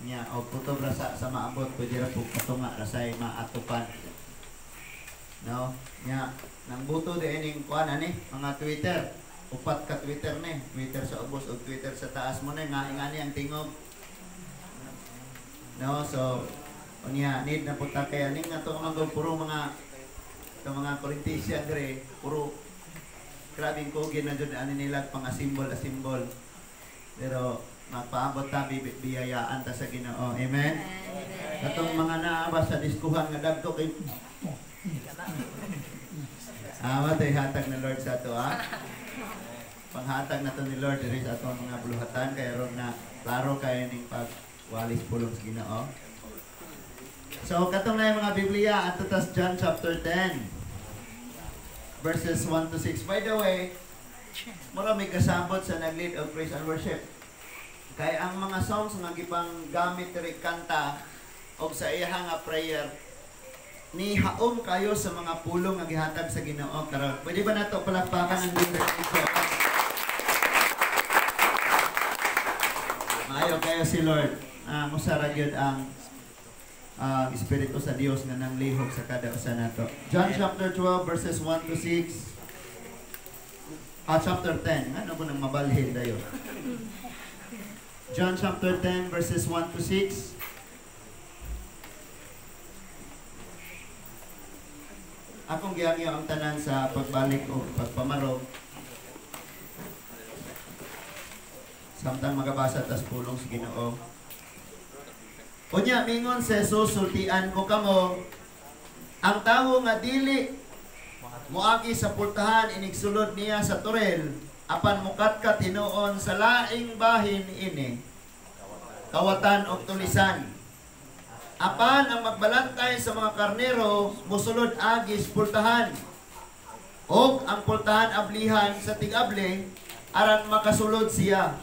Nya og kutob ra sa maabot, pwede ra pug patunga ra say maatupan. No? Nya nang buto di ining kuan ani mga Twitter. Upat ka Twitter ni, Twitter sa ubos ug Twitter sa taas mo ni nga ingani ang tingog. No, so unya need na punta kay aning nga to mga puro mga to mga Corinthian dire, puro grabing kugi na jud ani nila pang asimbol asimbol. Pero magpaabot ta biyayaan ta sa Ginoo. Amen. Katong mga naa sa diskuhan nga dagko kay Awa tay hatag na Lord sa ato, ha? Panghatag na to ni Lord diri sa atong mga buluhatan kay aron na klaro kayo ning pagwalis pulong sa Ginoo. So katong na yung mga Biblia ato tas John chapter 10 verses 1 to 6. By the way, mura may kasabot sa nag-lead of praise and worship. Kay ang mga songs nga gipang gamit diri kanta og sa iya nga prayer ni haom kayo sa mga pulong nga gihatag sa Ginoo karon. Pwede ba nato palakpakan ang leader? Maayo kayo si Lord. Musa ra gyud ang espiritu sa Dios nga nanglihok sa kada usa nato. John chapter 12 verses 1 to 6. Chapter 10. Ano ko nang mabalhin dayo? John chapter 10 verses 1 to 6. Akong gihangyo ang tanan sa pagbalik o pagpamarog. Samtang magabasa tas pulong sa Ginoo. Unya mingon si Jesus, sultian ko kamo, ang tawo nga dili moagi sa pultahan inigsulod niya sa torel, apan mukatkat hinuon sa laing bahin ini kawatan og tulisan. Apan ang magbalantay sa mga karnero mosulod agis pultahan, og ang pultahan ablihan sa tig-abli aran makasulod siya.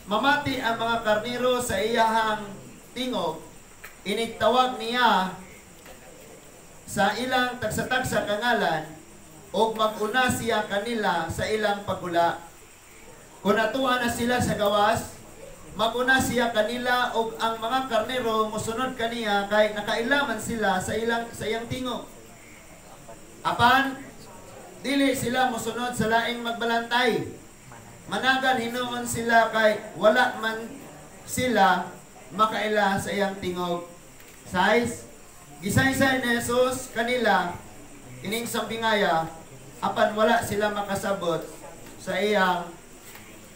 Mamati ang mga karnero sa iyahang tingog, inigtawag niya sa ilang tagsa-tagsa kangalan, og mag-una siya kanila sa ilang pagula. Kung natuwa na sila sa gawas, maguna siya kanila og ang mga karnero mosunod kaniya kay nakailaman sila sa ilang sa iyang tingog. Apan dili sila mosunod sa laing magbalantay. Managan hinuon sila kay wala man sila makaila sa iyang tingog. Size gisaysay ni Jesus kanila ining sambingaya, apan wala sila makasabot sa iyang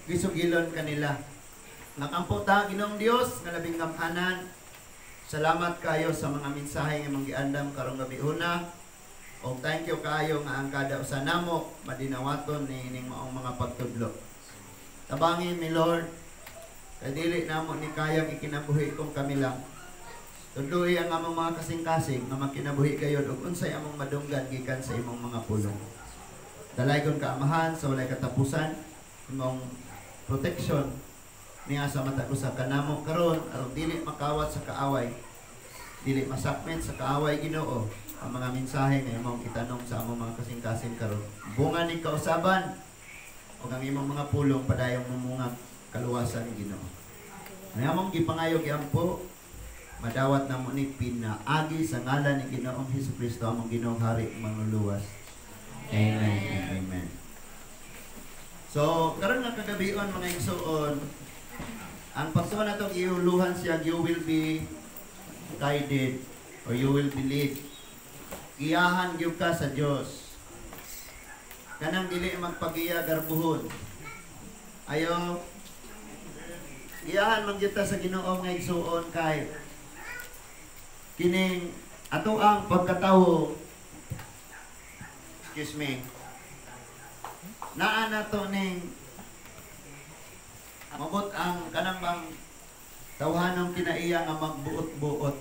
gisugilon kanila. Nakampo ta, Ginoong Dios nga labing gamhanan. Salamat kayo sa mga mensahe nga imong giandam karong gabihuna. Og thank you kayo nga ang kada usa namo madinawaton niining maong mga pagtudlo. Tabangi mi Lord, kay dili namo ni kayang ikinabuhi kung kami lang. Tudloi ang among mga kasing-kasing nga makinabuhi kayo ug unsay among madunggan gikan sa imong mga pulong. Dalaygon ka Amahan sa walay katapusan, imong protection niya sa matag usa kanamo karon aron dili makawat sa kaaway, dili masakmet sa kaaway Ginoo ang mga mensahe nga imong itanom sa among mga kasing-kasing karon. Bunga ni kausaban ug ang imong mga pulong padayong mumunga kaluwasan Ginoo. Ang among gipangayo giampo madawat namo ni pinaagi sa ngalan ni Ginoong Hesukristo among Ginoong Hari manluluwas. Amen and amen. So karon nga kagabion mga igsoon, ang pagtuo natong iuluhan siya, you will be guided or you will be led. Giyahan gyud ka sa Dios. Kanang dili magpagiya garbuhon. Ayo giyahan man gyud ta sa Ginoo nga igsuon kay kining ato ang pagkatawo, excuse me, naa nato ning mabot ang kanang bang tawhanong kinaiya nga magbuot-buot.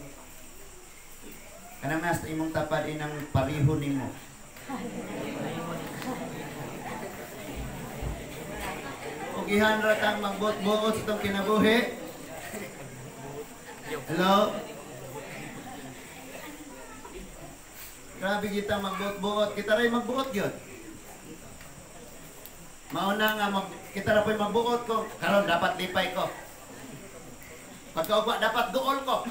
Kanang nasa imong tapad inang pariho nimo. O gihan ra kang magbuot-buot sa itong kinabuhi. Hello? Grabe kita magbuot-buot. Kita rin magbuot yun. Mauna nga, kita ra po'y magbuot ko. Karon dapat lipay ko. Pagkaugwa dapat duol ko.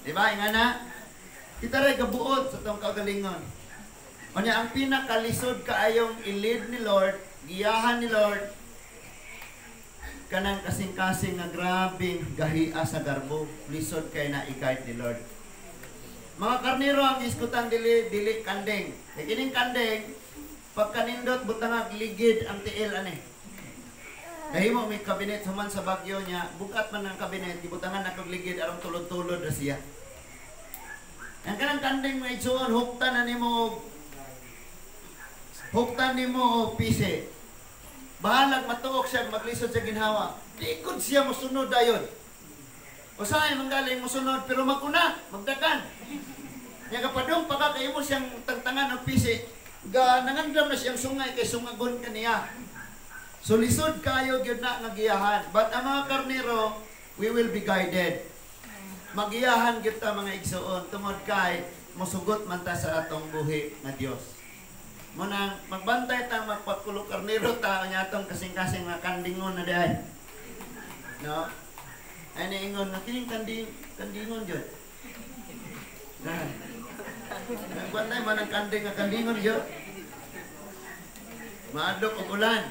Di ba? Ingana? Kita rin gabuot sa atong kaugalingon. Unya ang pinakalisod kaayong i-lead ni Lord, giyahan ni Lord, kanang kasing-kasing nga grabeng gahia sa garbo, lisod kay na i-guide ni Lord. Mga karnero ang iskutan, dili dili kanding. Kay kining kanding, pagkanindot butangag ligid ang tiil ani. Kahimo may kabinet human sa bagyo niya, bugat man ang kabinet, gibutangan na kog ligid aron tulod-tulod ra siya. Ang kanang kanding, mga igsuon, huktan na nimo huktan nimo og pisi. Bahalag matuok siya, maglisod sa ginhawa. Di gud siya mosunod dayon. Usahay manggaling mosunod pero maguna, magdakan. Nya kapadung pa ka kay mo siyang tangtangan og pisi, ga nangandam na siyang sungay kay sungagon kaniya. So lisod kayo gyud na nga giyahan. But ang mga karnero, we will be guided. Magiyahan gyud ta, mga igsuon, tungod kay mosugot man ta sa atong buhi nga Dios. Munang magbantay tang magpakulo karnero ta nya atong kasing-kasing mga kandingon na diay. No? Ay niingon na kining kanding kandingon jud. Na. Magbantay man ang kanding nga kandingon jud. Maadlok og ulan.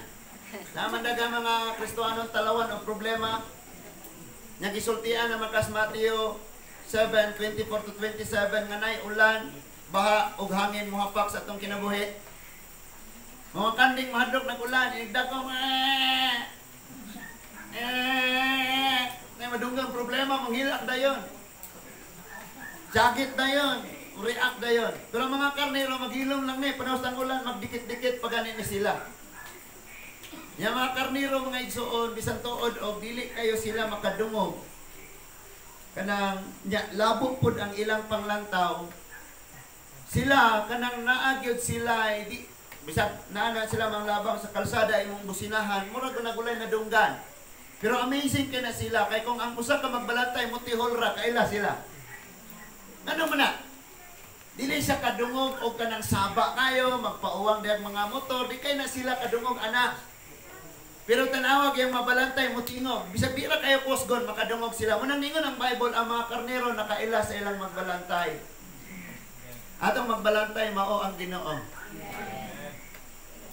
Naman daga mga Kristohanon talawan og problema. Nya gisultian na makas Mateo 7:24 to 27 nga nay ulan, baha ug hangin mohapak sa atong kinabuhi. Mga kanding mahadlok nag ulan, inigdako eh eh nay madunggang problema, manghilak dayon. Jacket dayon, react dayon. Pero mga karnero maghilom lang ni, panahon ng ulan magdikit-dikit pa gani ni sila. Yang mga karnero, mga igsuon, bisan tuod og dili kayo sila makadungog. Kanang nya labo pud ang ilang panglantaw. Sila kanang naagyod sila eh, di bisag naa na sila manglabang sa kalsada, imong businahan, murag nagulay na dunggan. Pero amazing kay na sila kay kung ang usa ka magbalantay mutihol ra, kaila sila. Ano man na? Dili siya kadungog og kanang saba kayo, magpauwang diyang mga motor, di kay na sila kadungog anak. Pero tanawag yung mabalantay mo tingog. Bisag di ra kayo kusgon, makadungog sila. Munang ningon ang Bible, ang mga karnero nakaila sa ilang magbalantay. Atong magbalantay mao ang Ginoo.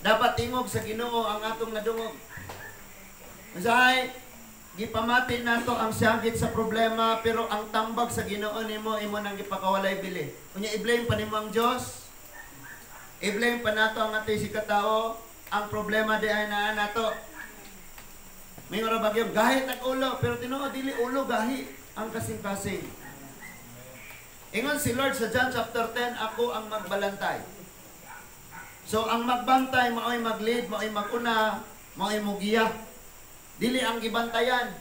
Dapat tingog sa Ginoo ang atong nadungog. Usahay, gipamati nato ang siyagit sa problema, pero ang tambag sa Ginoo nimo imo nang gipakawalay bili. Unya i-blame pa nimo ang Dios. I-blame pa nato ang atay si katao, ang problema di ay naa nato. May mga bagyo, gahit ang ulo, pero tinuod dili ulo, gahi ang kasing-kasing. Ingon si Lord sa John chapter 10, "Ako ang magbalantay." So ang magbantay mao'y mag-lead, mao'y maguna, mao'y mugiya. Dili ang gibantayan.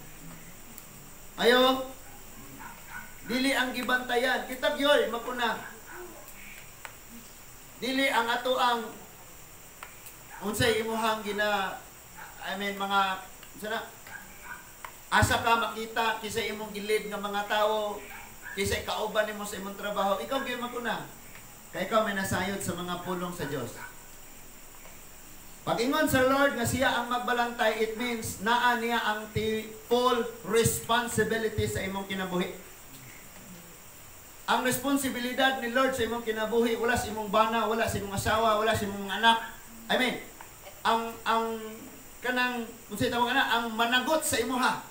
Ayo. Dili ang gibantayan. Kita gyoy maguna. Dili ang ato ang unsay imuhang gina, I mean, mga unsa na asa ka makita kisa imong gilid nga mga tao, kisa kauban nimo sa imong trabaho, ikaw gyud maguna kay ikaw may nasayod sa mga pulong sa Dios. Pag ingon sa Lord nga siya ang magbalantay, it means naa niya ang full responsibility sa imong kinabuhi. Ang responsibilidad ni Lord sa imong kinabuhi, wala sa imong bana, wala sa imong asawa, wala sa imong anak. I mean, ang kanang kung sa tawag na ang managot sa imuha.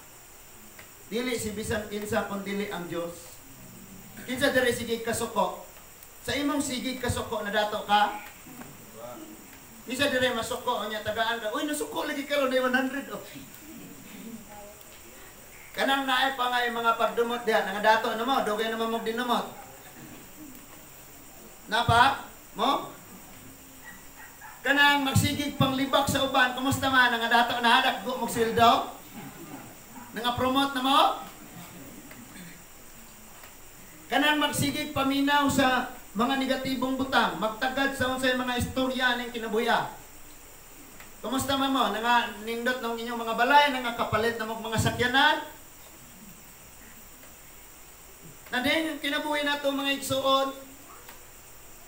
Dili si bisan kinsa kun dili ang Dios. Kinsa diri sige kasuko? Sa imong sige kasuko, nadato ka? Kinsa diri masuko nya tagaan ka? "Uy, nasuko lagi karon day 100 oh." Kanang naay pa nga yung mga pagdumot diha, nangadato na mo, dugay naman mo dinumot. Napa? Mo? Kanang magsigig panglibak sa uban, kumusta man, nangadato na hadak go mo sweldo? Nga-promote na mo? Kanang magsigig paminaw sa mga negatibong butang, magtagad sa unsay mga istorya ning kinabuhi. Kumusta man mo? Nanga nindot ng inyong mga balay, nanga kapalit na mo mga sakyanan? Na din kinabuhi nato, mga igsuon.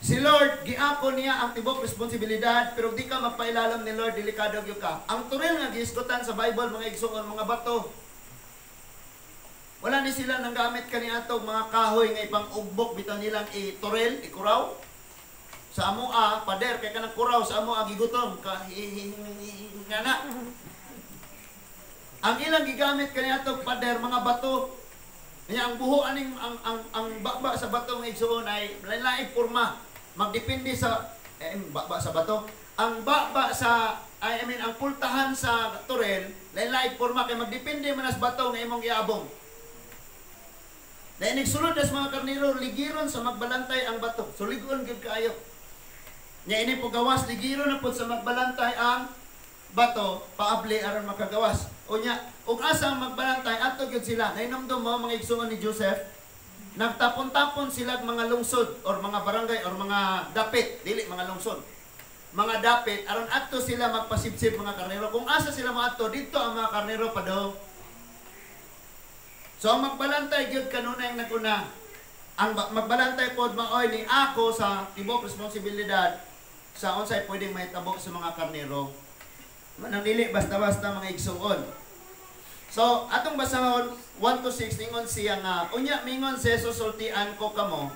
Si Lord, giako niya ang tibok responsibilidad, pero di ka magpailalom ni Lord, delikado gyud ka. Ang turil nga gihisgutan sa Bible, mga igsuon, mga bato. Wala ni sila nang gamit kaniadtong mga kahoy nga ipang-ugbok bitaw nilang itorel, ikuraw. Sa amoa, pader kay kanang kuraw sa amoa gigutom ka nga na. Ang ilang gigamit kaniadtong pader, mga bato. Kanya ang buho aning ang baba sa bato nga, igsuon, ay lain-laing porma. Magdepende sa baba sa bato. Ang baba sa, I mean, ang pultahan sa torel, lain-laing porma kay magdepende man sa bato nga imong giabong. Dahil sulod sa mga karnero, ligiron sa magbalantay ang bato. Suligon gyud kaayo. Nya ini po gawas, ligiron na pud sa magbalantay ang bato, paabli aron makagawas. O nya, ug asa ang magbalantay, ato gyud sila. Nahinomdom mo, mga igsuon ni Joseph, nagtapon-tapon sila mga lungsod or mga barangay or mga dapit, dili mga lungsod. Mga dapit aron adto sila magpasibsib mga karnero. Kung asa sila moadto, didto ang mga karnero padong. So ang magbalantay gyud kanunay ang naguna. Ang magbalantay pod maoy ni ako sa tibok responsibilidad sa unsay pwedeng mahitabo sa mga karnero. Manang dili basta-basta, mga igsuon. So, atong basahon 1 to 6. Ingon siya nga, unya mingon si Jesus, "Sultian ko kamo.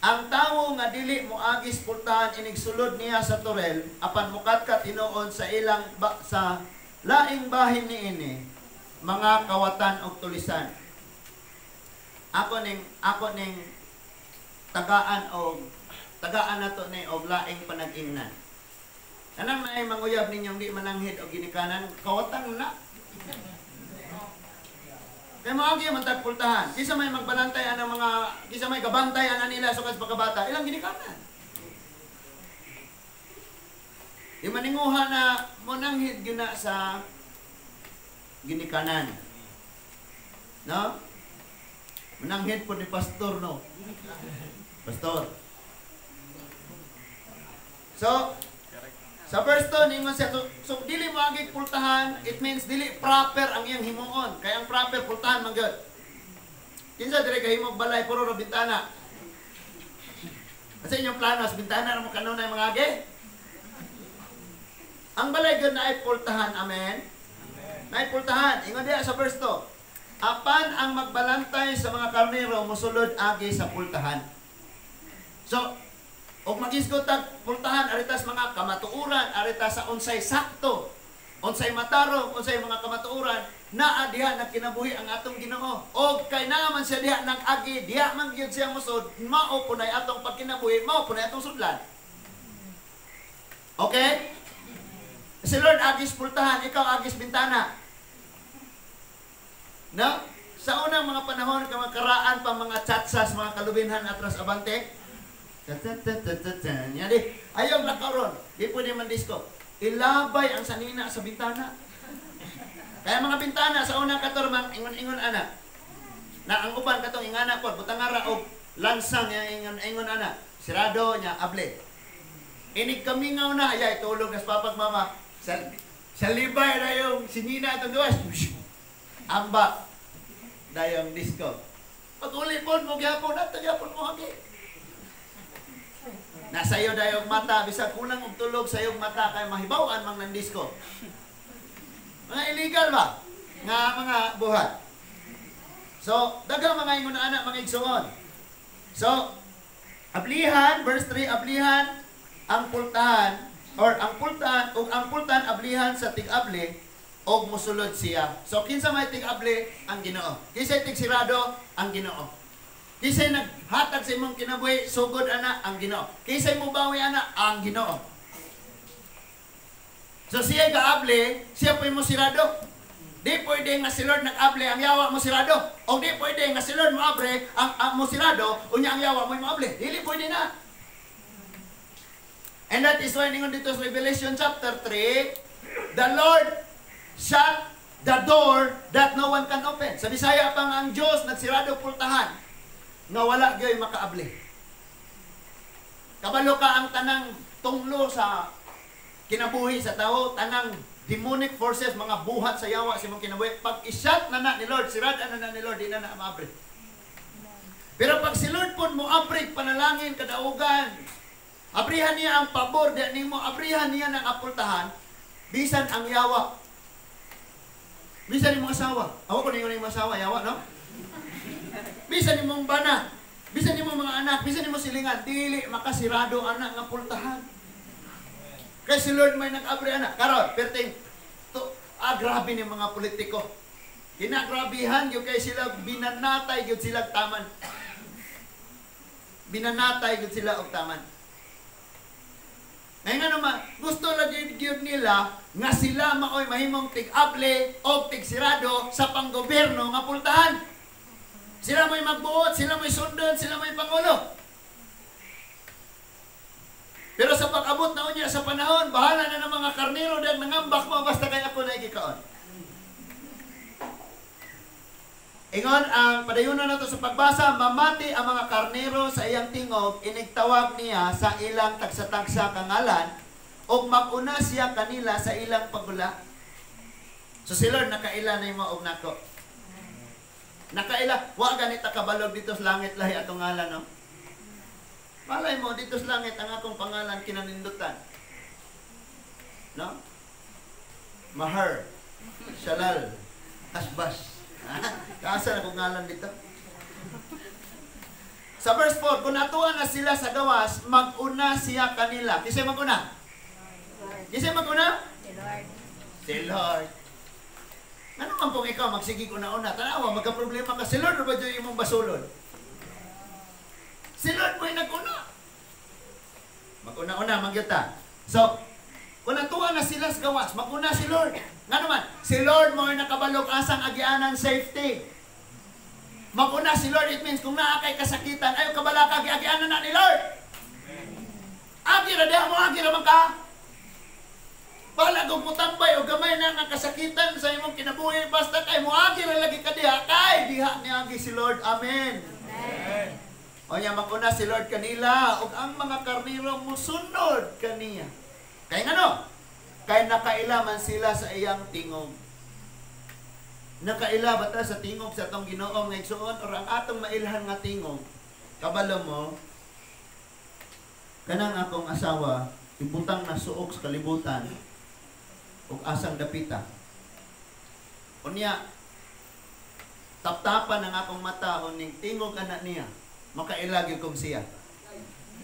Ang tawo nga dili moagis pultahan inigsulod niya sa torel apan mukatkat hinuon sa ilang ba, sa laing bahin niini, mga kawatan og tulisan." Ako ning tagaan og tagaan nato ni og laing panag-ingnan. Kanang naay manguyab ninyong di mananghid og ginikanan, kawatan na. Kay moagi man tag pultahan. Kinsa may magbalantay anang mga, kinsa may gabantay ana nila sukad sa pagkabata, ilang ginikanan. Di maninguha na monanghid gyud na sa ginikanan. No? Mananghid po ni pastor, no? Pastor. So, sa verse 2, ningon siya, so dili mo agi pultahan, it means dili proper ang iyang himuon. Kaya ang proper pultahan man gyud. Kinsa dire kahimog balay puro ra bintana? Asa inyong plano sa bintana ra mo kanunay mga agi? Ang balay gyud naay pultahan, amen? Naay pultahan. Ingon diha sa verse 2. Apan ang magbalantay sa mga karnero mosulod agi sa pultahan. So, og magisgot tag pultahan, aritas mga kamatuoran, aritas sa unsay sakto, unsay matarong, unsay mga kamatuoran, naa diha nagkinabuhi ang atong Ginoo. Og kay naa man siya diha nag-agi, diha man gyud siya mosud, mao punay atong pagkinabuhi, mao punay atong sudlan. Okay? Si Lord agis pultahan, ikaw agis bintana. No? Sa unang mga panahon, karaan pa mga tsatsas, mga kalubinhan atras abante. Yan di. Ayaw na karon. Di pwede man disco. Ilabay ang sanina sa bintana. Kaya mga bintana sa unang katormang ingon-ingon ana. Na ang uban katong ingana pod butang ara og lansang yang ingon-ingon ana. Sirado nya able. Inig kamingaw na ayay tulog nas papag mama. Sa libay na yung sinina itong gawas. Amba dayong disco. Pag uli pod mo gyapon at gyapon mo hagi. Nasa iyo dayong mata, bisag kulang og tulog sa iyong mata kay mahibaw-an mang nang disco. Mga illegal ba? Nga mga buhat. So, daghang mga ingon ana, mga igsuon. So, ablihan, verse 3, ablihan ang pultahan or ang pultahan ug ang pultahan ablihan sa tig-abli og mosulod siya. So kinsa may tig-abli? Ang Ginoo. Kinsa tig-sirado? Ang Ginoo. Kinsay naghatag sa imong kinabuhi, sugod ana, ang Ginoo. Kinsay mobawi ana, ang Ginoo. So siya gaabli, siya po mo sirado. Di pwede nga si Lord nag-abli, ang yawa mo sirado. O di pwede nga si Lord mo abre, ang mo sirado, unya ang yawa mo mo-able. Dili pwede na. And that is why ningon dito sa Revelation chapter 3, the Lord shut the door that no one can open. Sa Bisaya pa nga ang Diyos nagsirado pultahan nga wala gyoy makaabli. Kabalo ka ang tanang tunglo sa kinabuhi sa tao, tanang demonic forces, mga buhat sa yawa sa imong kinabuhi. Pag i-shut na na ni Lord, sirad na na ni Lord, di na na maabre. Pero pag si Lord pod mo abri panalangin kadaugan, abrihan niya ang pabor di nimo, abrihan niya ng apultahan, bisan ang yawa. Bisan imong asawa. Awa ko na imong asawa, yawa, no? Bisan imong bana, bisan imong mga anak, bisan imong silingan, dili makasirado ana nga pultahan. Kay si Lord may nag-abri ana. Karon, perting to, grabe ni mga politiko. Kinagrabihan gyud kay sila, binanatay gyud sila taman. Binanatay gyud sila og taman. Ngayon nga naman, gusto lagi gyud nila nga sila maoy mahimong tig-able o tig-sirado sa panggobyerno nga pultahan. Sila mo'y magbuot, sila mo'y sundon, sila mo'y pangulo. Pero sa pag-abot na unya sa panahon, bahala na ng mga karnero dahil nangambak mo basta kay ako na igikaon. Ingon ang padayunan nato sa pagbasa, mamati ang mga karnero sa iyang tingog, inigtawag niya sa ilang tagsa-tagsa kangalan, ug mag-una siya kanila sa ilang pagula. So si Lord nakaila na imo og nako. Nakaila, wa ganita kabalog dito sa langit lahi atong ngalan, no? Malay mo dito sa langit ang akong pangalan kinanindutan. No? Mahar, Shalal, Asbas. Kaasa na kong ngalan dito? Sa verse 4, kung natuwa na sila sa gawas, mag-una siya kanila. Kisay mag-una? Kisay mag-una? Si Lord. Si Lord. Ano man pong ikaw magsigig una-una? Tanawa, magka-problema ka. Si Lord ba dyan imong basulon? Si Lord mo'y nag-una. Mag-una-una, magyuta. So, kung natuwa na sila sa gawas, mag-una si Lord. Nga naman, si Lord mo'y nakabalog asang agianan safety. Mag-una si Lord, it means kung naa kay kasakitan, ayaw kabalaka, agianan na ni Lord. Agi ra diha mo, agi ra man ka. Balag og mutambay o gamay na nga kasakitan sa imong kinabuhi, basta kay moagi ra lagi ka diha, kay diha niagi si Lord. Amen. Amen. O niya, mag-una si Lord kanila, ug ang mga karnero musunod kaniya. Kay ngano? Kay nakaila man sila sa iyang tingog. Nakaila ba ta sa tingog sa atong Ginoo nga igsuon or ang atong mailhan nga tingog? Kabalo mo, kanang akong asawa, ibutang na suok sa kalibutan ug asang dapita. Unya, taptapan ang akong mata uning tingog anak niya, makaila gyud kong siya.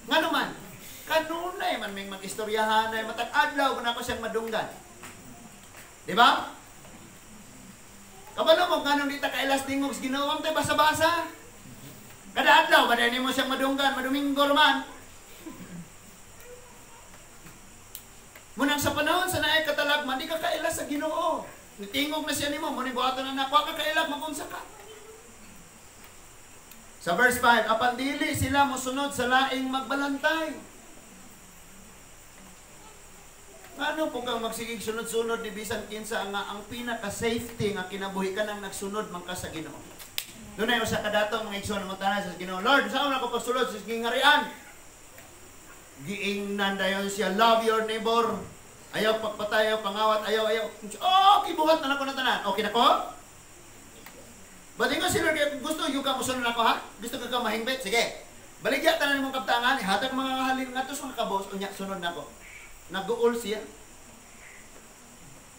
Ngano man, kanunay man may mag-istoryahan ay matag adlaw kun ako siyang madunggan. Di ba? Kabalo mo nganong di ta kailas tingog sa Ginoo, tay basa-basa. Kada adlaw ba nimo siyang madunggan, maduminggo man. Munang sa panahon sa naay katalagman, di ka kailas sa Ginoo. Nitingog na siya nimo, muni buhaton na nako ka kailag magunsa ka. Sa verse 5, apan dili sila mosunod sa laing magbalantay. Ngano po kang magsigig sunod-sunod ni bisan kinsa nga ang pinaka-safety nga kinabuhi ka nang nagsunod man ka sa Ginoo. Dunay usa ka dato mga igsoon mo tanan sa Ginoo, Lord, saan ako pagsulod sa gingarian? Giingnan dayon siya, love your neighbor. Ayaw pagpatay, ayaw pangawat, ayaw, ayaw. Oh, kibuhat na nako na tanan. Okay na ko? Ba't ingon si Lord, gusto yung ka musunod ako ha? Gusto ka ka mahingbit? Sige. Baligya tanan imong kaptangan, ihatag mga halin ngadto sa mga kabos, unya sunod nako. Naguol siya.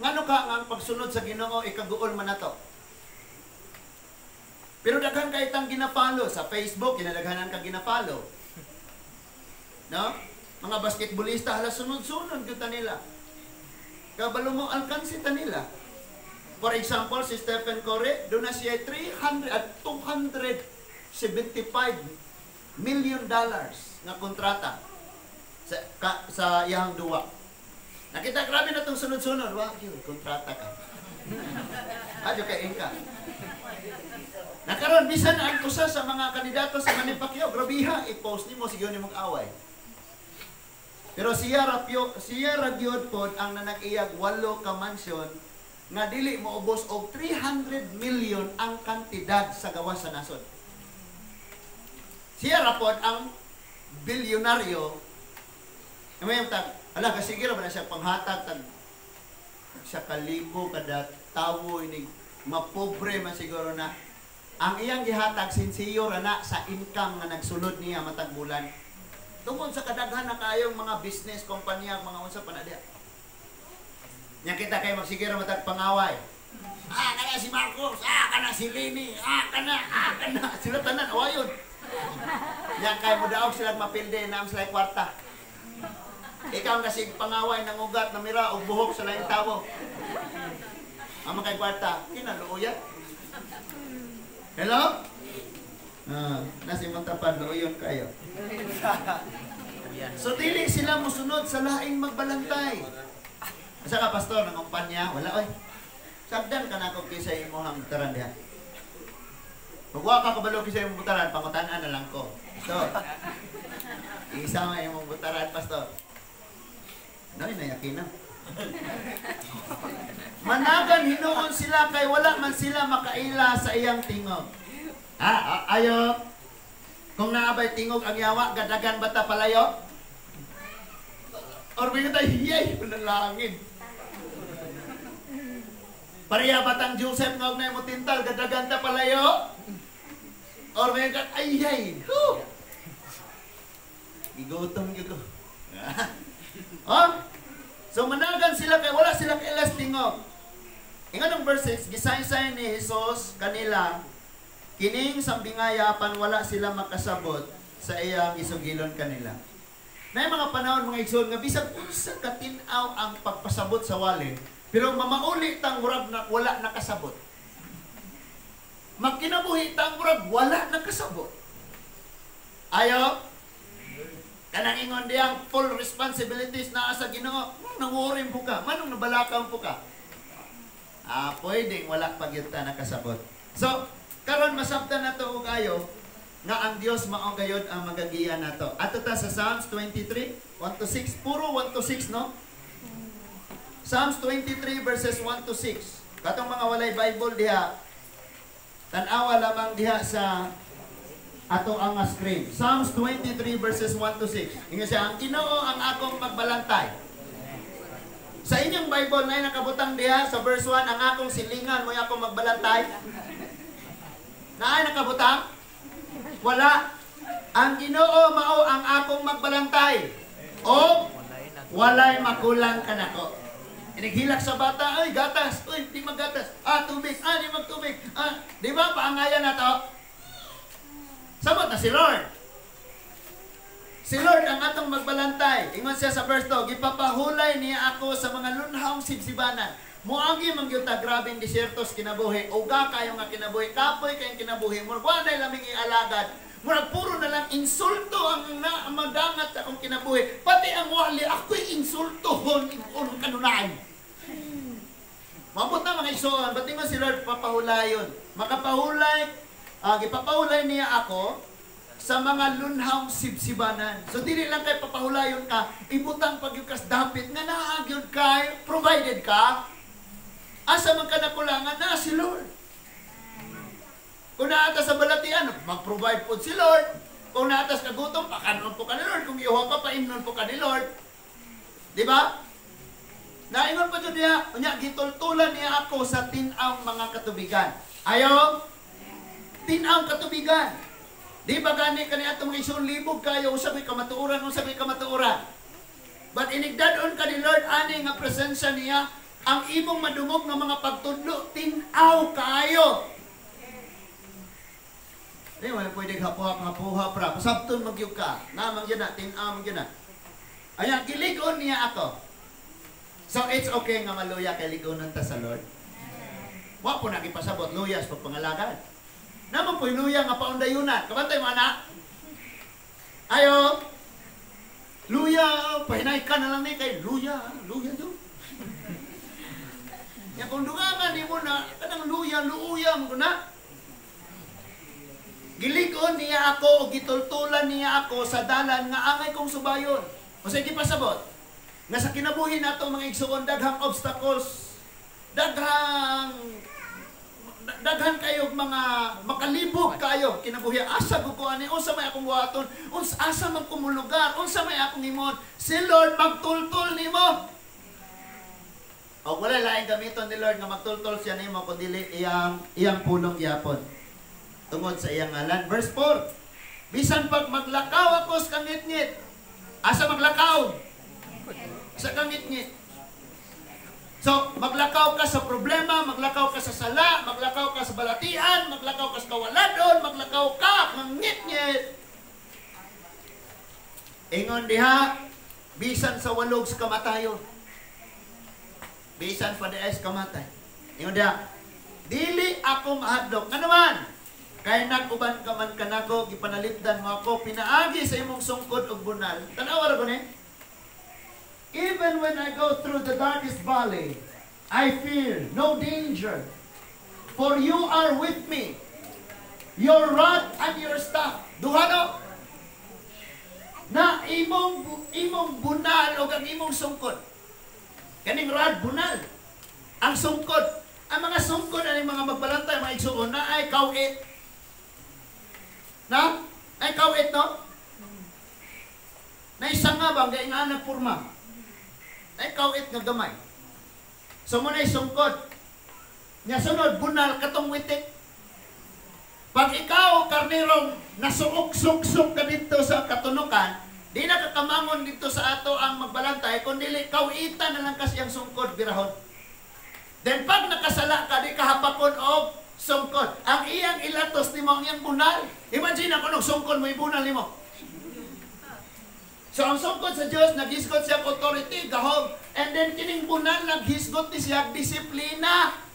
Ngano ka nga ang pagsunod sa Ginoo ikaguol man nato? Pero daghan kay tang gina-follow sa Facebook, kinadaghanan ka gina-follow. No? Mga basketballista hala sunod-sunod gyud ta nila. Kabalo mo alkansi ta nila. For example, si Stephen Curry, doon na siya 300 at $275 million nga kontrata sa iyang duwa. Nakita, grabe na itong sunod-sunod. Wag yun, kontrata ka. Adyo kay Inka. Nakaroon, bisan ang usa sa mga kandidato sa Manny Pacquiao, grabiha, i-post nimo, sige nimong away. Pero siya ra gyud pod ang nanag-iyag 8 ka mansyon nga dili moubos og 300 million ang kantidad sa gawas sa nasod. Siya ra pod ang bilyonaryo. May tag, ala kasi sige ra ba na siya panghatag tag sa kalibo kada tawo ini mapobre man siguro na. Ang iyang gihatag sinsiyo ra na sa income nga nagsulod niya matag bulan. Tungod sa kadaghan na kayong mga business kumpanya, mga unsa pa na diha. Nya kita kay magsige ra matag pangaway. Ah, kana si Marcos, ah, kana si Leni, ah, kana, ah, kana. Sila tanan, awayon. Yan kay mo daog sila mapilde na sila kwarta. Ikaw nga sig pangaway ng ugat na mira og buhok sa laing tawo. Amo kay kwarta, kinaluoyan. Hello? Ah, nasa imong tapad, luoyon kayo. So dili sila musunod sa laing magbalantay. Asa ka, pastor, ng kumpanya? Wala oy. Sagdan ka na kung kisa imong butaran diha. Pag wa ka kabalo kisa imong butaran, pangutan-an na lang ko. Pastor. Isa nga imong butaran, pastor. Noy, nayakin na. Managan hinuon sila kay wala man sila makaila sa iyang tingog. Ah, ah, ayo. Kung naabay tingog ang yawa, gadagan bata palayo? Or may tayo, hiyay, manalangin. Pareha batang Joseph nga og mo tintal, gadagan ta palayo? Or may ka, ay, ay, hu! Gigutom gyud ko. Oh? So managan sila kay wala sila kailas tingog. Ingon ang verse 6, gisaysay ni Jesus kanila kining sambingaya apan wala sila makasabot sa iyang isugilon kanila. Na mga panahon, mga igsoon, nga bisag unsa katin-aw ang pagpasabot sa wali, pero mamauli tang murag na wala nakasabot. Magkinabuhi tang murag wala nakasabot. Ayo, kanang ingon diyang full responsibilities naa sa Ginoo, nangurim po ka, manong nabalakaw po ka. Ah, pwedeng wala pa gyud ta nakasabot. So, karon masabtan nato og ayo nga ang Dios mao gayod ang magagiya nato. Ato ta sa Psalms 23, 1 to 6, puro 1 to 6, no? Psalms 23 verses 1 to 6. Katong mga walay Bible diha, tan-awa lamang diha sa ato ang screen. Psalms 23 verses 1 to 6. Ingon siya, "Ang Ginoo ang akong magbalantay." Sa inyong Bible na nakabutang diha sa verse 1, "Ang akong silingan mo akong magbalantay"? Naay nakabutang? Wala. "Ang Ginoo mao ang akong magbalantay. O walay makulang kanako." Inighilak sa bata, "Ay, gatas, uy, di maggatas. Ah, tubig, ah, di magtubig. Ah," di ba, paangayan na to? Sabot na si Lord. Si Lord ang atong magbalantay. Ingon siya sa verse 2, "Gipapahulay niya ako sa mga lunhawng sibsibanan." Muagi man gyud ta grabeng disyerto sa kinabuhi, uga kayo nga kinabuhi, kapoy kayong kinabuhi, murag wa nay laming ialagad. Murag puro na lang insulto ang na madangat sa akong kinabuhi. Pati ang wali, ako'y insultohon ingon kanunay. Mabot na, mga igsoon, ba't mo si Lord papahulayon? Makapahulay, gipapahulay niya ako sa mga lunhawng sibsibanan. So dili lang kay papahulayon ka, ibutang pag kas dapit nga naa gyud kay provided ka. Asa man ka nakulangan na si Lord. Kung naata sa balatian, mag-provide po si Lord. Kung naatas kagutom, pakanon po ka ni Lord. Kung iuhaw ka, paimnon po ka ni Lord. Di ba? Naingon pa dyan niya, unya, "Gitultulan niya ako sa tin-awng mga katubigan." Ayo? Tin-awng katubigan. Di ba gani kani atong mga igsoon, libog kayo, usa may kamatuoran, usa may kamatuoran. But inigdadon ka ni Lord ani nga presensya niya, ang imong madungog nga mga pagtudlo, tin-aw kaayo. Di wala pwede hapuhap hapuhap ra. Pasabton magyug ka. Namang yun na, tin-aw man yun na. Ayan, "Gilig-on niya ako." So it's okay nga maluya kay ligonon ta sa Lord. Wa po nagipasabot luya sa pagpangalagad. Naman po'y luya nga paundayunan. Kabantay mo, anak. Ayo. Luya, pahinay ka na lang ni kay luya, luya do. Ya kung dungangan nimo na kanang luya, luya mo na. "Gilig-on niya ako o gitultulan niya ako sa dalan nga angay kong subayon." O sige, pasabot nga sa kinabuhi nato, mga igsoon, daghang obstacles, daghan kayo mga makalibog kayo kinabuhi. Asa ko ani, unsa may akong buhaton, unsa, asa man ko molugar, unsa may akong himon? Si Lord magtultol nimo. O wala laing gamiton ni Lord nga magtultol siya nimo kun dili iyang pulong gyapon. Tungod sa iyang ngalan. Verse 4. "Bisan pag maglakaw ako sa kangitngit." Asa maglakaw? Sa kangitngit. So, maglakaw ka sa problema, maglakaw ka sa sala, maglakaw ka sa balatian, maglakaw ka sa kawaladon, maglakaw ka, mangit-ngit. Ingon diha, bisan sa walog sa kamatayon. Bisan pa diay sa kamatay. Ingon diha, dili ako mahadlok. Nga naman, kay nag-uban ka man kanako, gipanalipdan mo ako, pinaagi sa imong sungkod og bunal. Tanawa ra ko ni. Even when I go through the darkest valley, I fear no danger. For you are with me. Your rod and your staff. Duha, no? Na imong bunal o ang imong sungkod. Kaning rod, bunal. Ang sungkod. Ang mga sungkod ani mga magbalantay, mga igsuon na ay kawit. Na? Ay kawit, no? Na isa nga bang nga nagpurma. Ay kawit nga gamay. So mo na sungkod. Nya sunod bunal katong witik. Pag ikaw, karnirong, nasuok-suk-suk ka dito sa katunukan, di na kakamangon dito sa ato ang magbalantay, kundi kawitan na lang kasi ang sungkod, birahon. Then pag nakasala ka, di kahapakon og sungkod. Ang iyang ilatos nimo, ang iyang bunal. Imagine ako nung sungkod mo, ibunal nimo. So ang sungkod sa Diyos, naghisgot siya authority, gahom. And then kining bunal, naghisgot ni siya disiplina.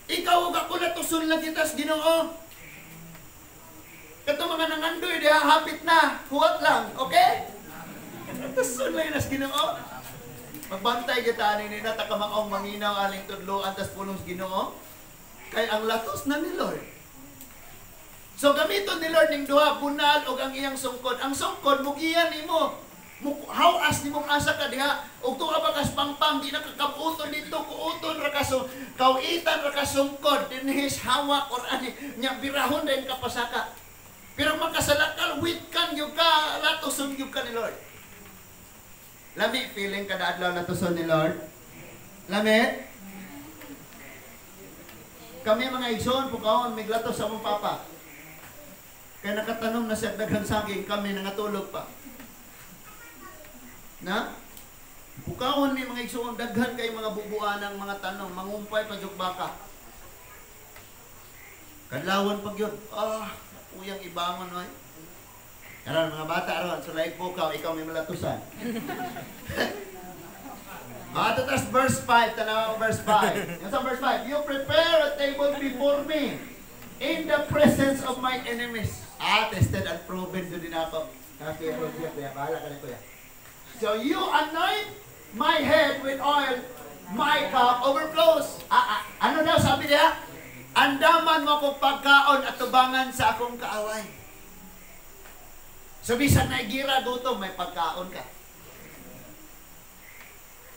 Ikaw ug ako natusun lang kita sa Ginoo. Kato mga nangandoy, diha hapit na, huwat lang, okay? Natusun lang yun sa Ginoo. Magbantay kita ani nila, takamaong manginaw aling tudloan tas pulong sa Ginoo. Kay ang latos na ni Lord. So gamiton ni Lord ning duha, bunal og ang iyang sungkod. Ang sungkod mugiya nimo. Hawas nimong asa ka diha ug tuwa ba kas pangpang di na kakabuton dito, kuuton ra ka, so kawitan ra ka sungkod dinhis hawak or ani nya birahon din ka pasaka. Pero makasalakal wit kan gyud ka, latoson gyud ka ni Lord. Lami feeling kada adlaw latoson ni Lord. Lami. Kami mga igsoon pukaon miglatos sa among papa. Kaya nakatanom na siya daghang saging, kami nangatulog pa. Na? Pukawon mi mga igsoon, daghan kay mga bubuan ng mga tanom, mangumpay pa jud baka. Kadlawon pag yun. Ah, uyang ibangon oy. Karon mga bata ron, so like bukaw, ikaw may malatusan. Ah, tas verse 5, tanaw ang verse 5. Yung sa verse 5, "You prepare a table before me in the presence of my enemies." Ah, tested and proven jud din ako. Kasi kuya, kuya, bahala ka na, kuya. So you anoint my head with oil, my cup overflows. Ah, ah, ano daw sabi niya? Andaman mo akong pagkaon at tubangan sa akong kaaway. So bisan na gira gutom, may pagkaon ka.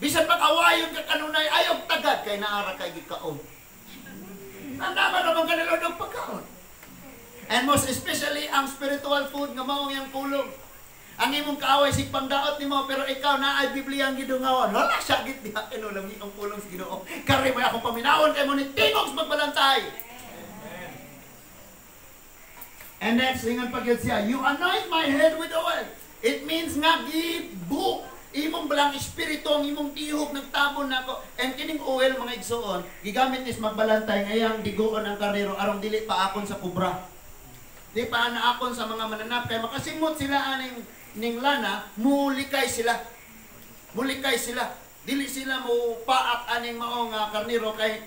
Bisan pag-awayon ka kanunay, ayaw tagad kay naara kay gikaon. Andaman naman ka ni Lord og pagkaon. And most especially ang spiritual food nga mao ang pulong. Ang imong kaaway sig pangdaot nimo, pero ikaw na ay Biblia ang gidungawan. Wala siya git diha kino lang ang pulong sa Ginoo. Kari mo akong paminawon kay mo ni tingog sa magbalantay. And next, ingon pa gyud siya, "You anoint my head with oil." It means nga gibu imong balang espiritu ang imong tihok nagtabon nako. And kining oil, mga igsuon, gigamit nis magbalantay ngayang digoon ang karnero aron dili paakon sa kubra. Di pa naakon sa mga mananap kay makasimot sila aning ning lana, mulikay sila. Mulikay sila. Dili sila mo paak aning maong karnero kay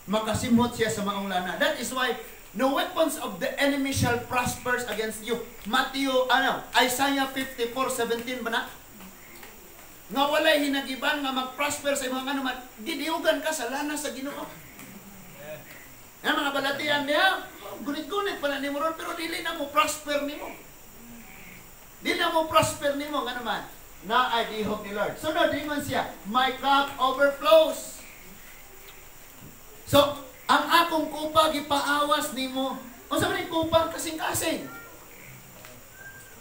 makasimot siya sa maong lana. That is why no weapons of the enemy shall prosper against you. Matthew, ano, Isaiah 54:17 ba na? Nga walay hinagiban nga mag-prosper sa imong ano man, gidiugan ka sa lana sa Ginoo. Nga mga balatian niya, gunit-gunit pala nimo ron, pero dili na mo prosper nimo. Dili na mo prosper nimo nga naman na ay dihog ni Lord. Sunod ingon siya, "My cup overflows." So, ang akong kupa gipaawas nimo. Unsa man ning kupa? Kasing-kasing.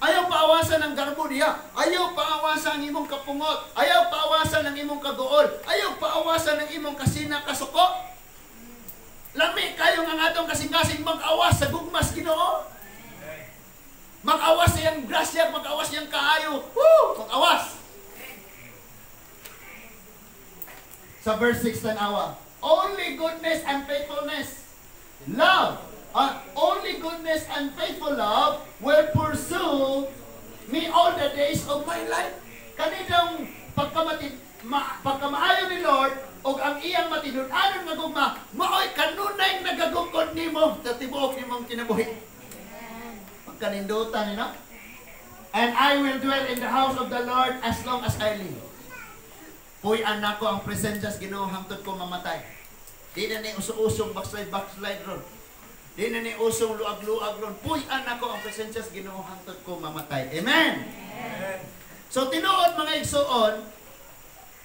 Ayaw paawasan ang garbo diha. Ayaw paawasan ang imong kapungot. Ayaw paawasan ang imong kaguol. Ayaw paawasan ang imong kasina kasuko. Lami kayo nga atong kasing-kasing mag-awas sa gugmas Ginoo. Mag-awas iyang grasya, mag-awas iyang kaayo. Woo! Mag-awas. Sa verse 6, tanawa. Only goodness and faithfulness. Love. Only goodness and faithful love will pursue me all the days of my life. Kanidang pagkamaayo ni Lord og ang iyang matinud-anon nga gugma, maoy kanunay nagagukod nimo sa tibuok nimong kinabuhi. Pagkanindutan ni, no? And I will dwell in the house of the Lord as long as I live. Puy-an nako ang presensya sa Ginoo hangtod ko mamatay. Di na ni uso-usong backslide backslide ron. Di na ni usong luag-luag ron. Puy-an nako ang presensya sa Ginoo hangtod ko mamatay. Amen. So tinuod, mga igsuon,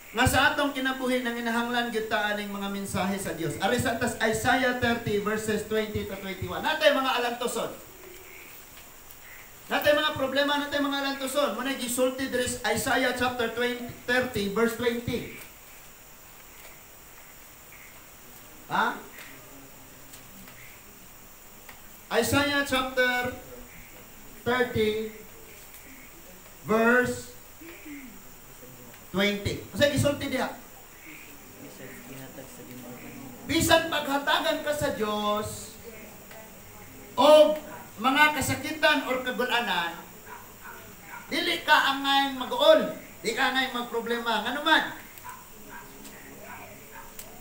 nga sa atong kinabuhi nang inahanglan gyud ta aning mga mensahe sa Dios. Ari sa tas Isaiah 30 verses 20 to 21. Natay mga alantoson. Natay mga problema, natay mga alantoson. Muna gisulti diri sa Isaiah chapter 20, 30 verse 20. Ha? Isaiah chapter 30 verse 20. Kasi gisulti diha. Bisan gihatag sa Ginoo kanimo. Bisan paghatagan ka sa Dios o mga kasakitan or kagulanan, dili ka angay mag-uol, di ka angay magproblema. Ngano man?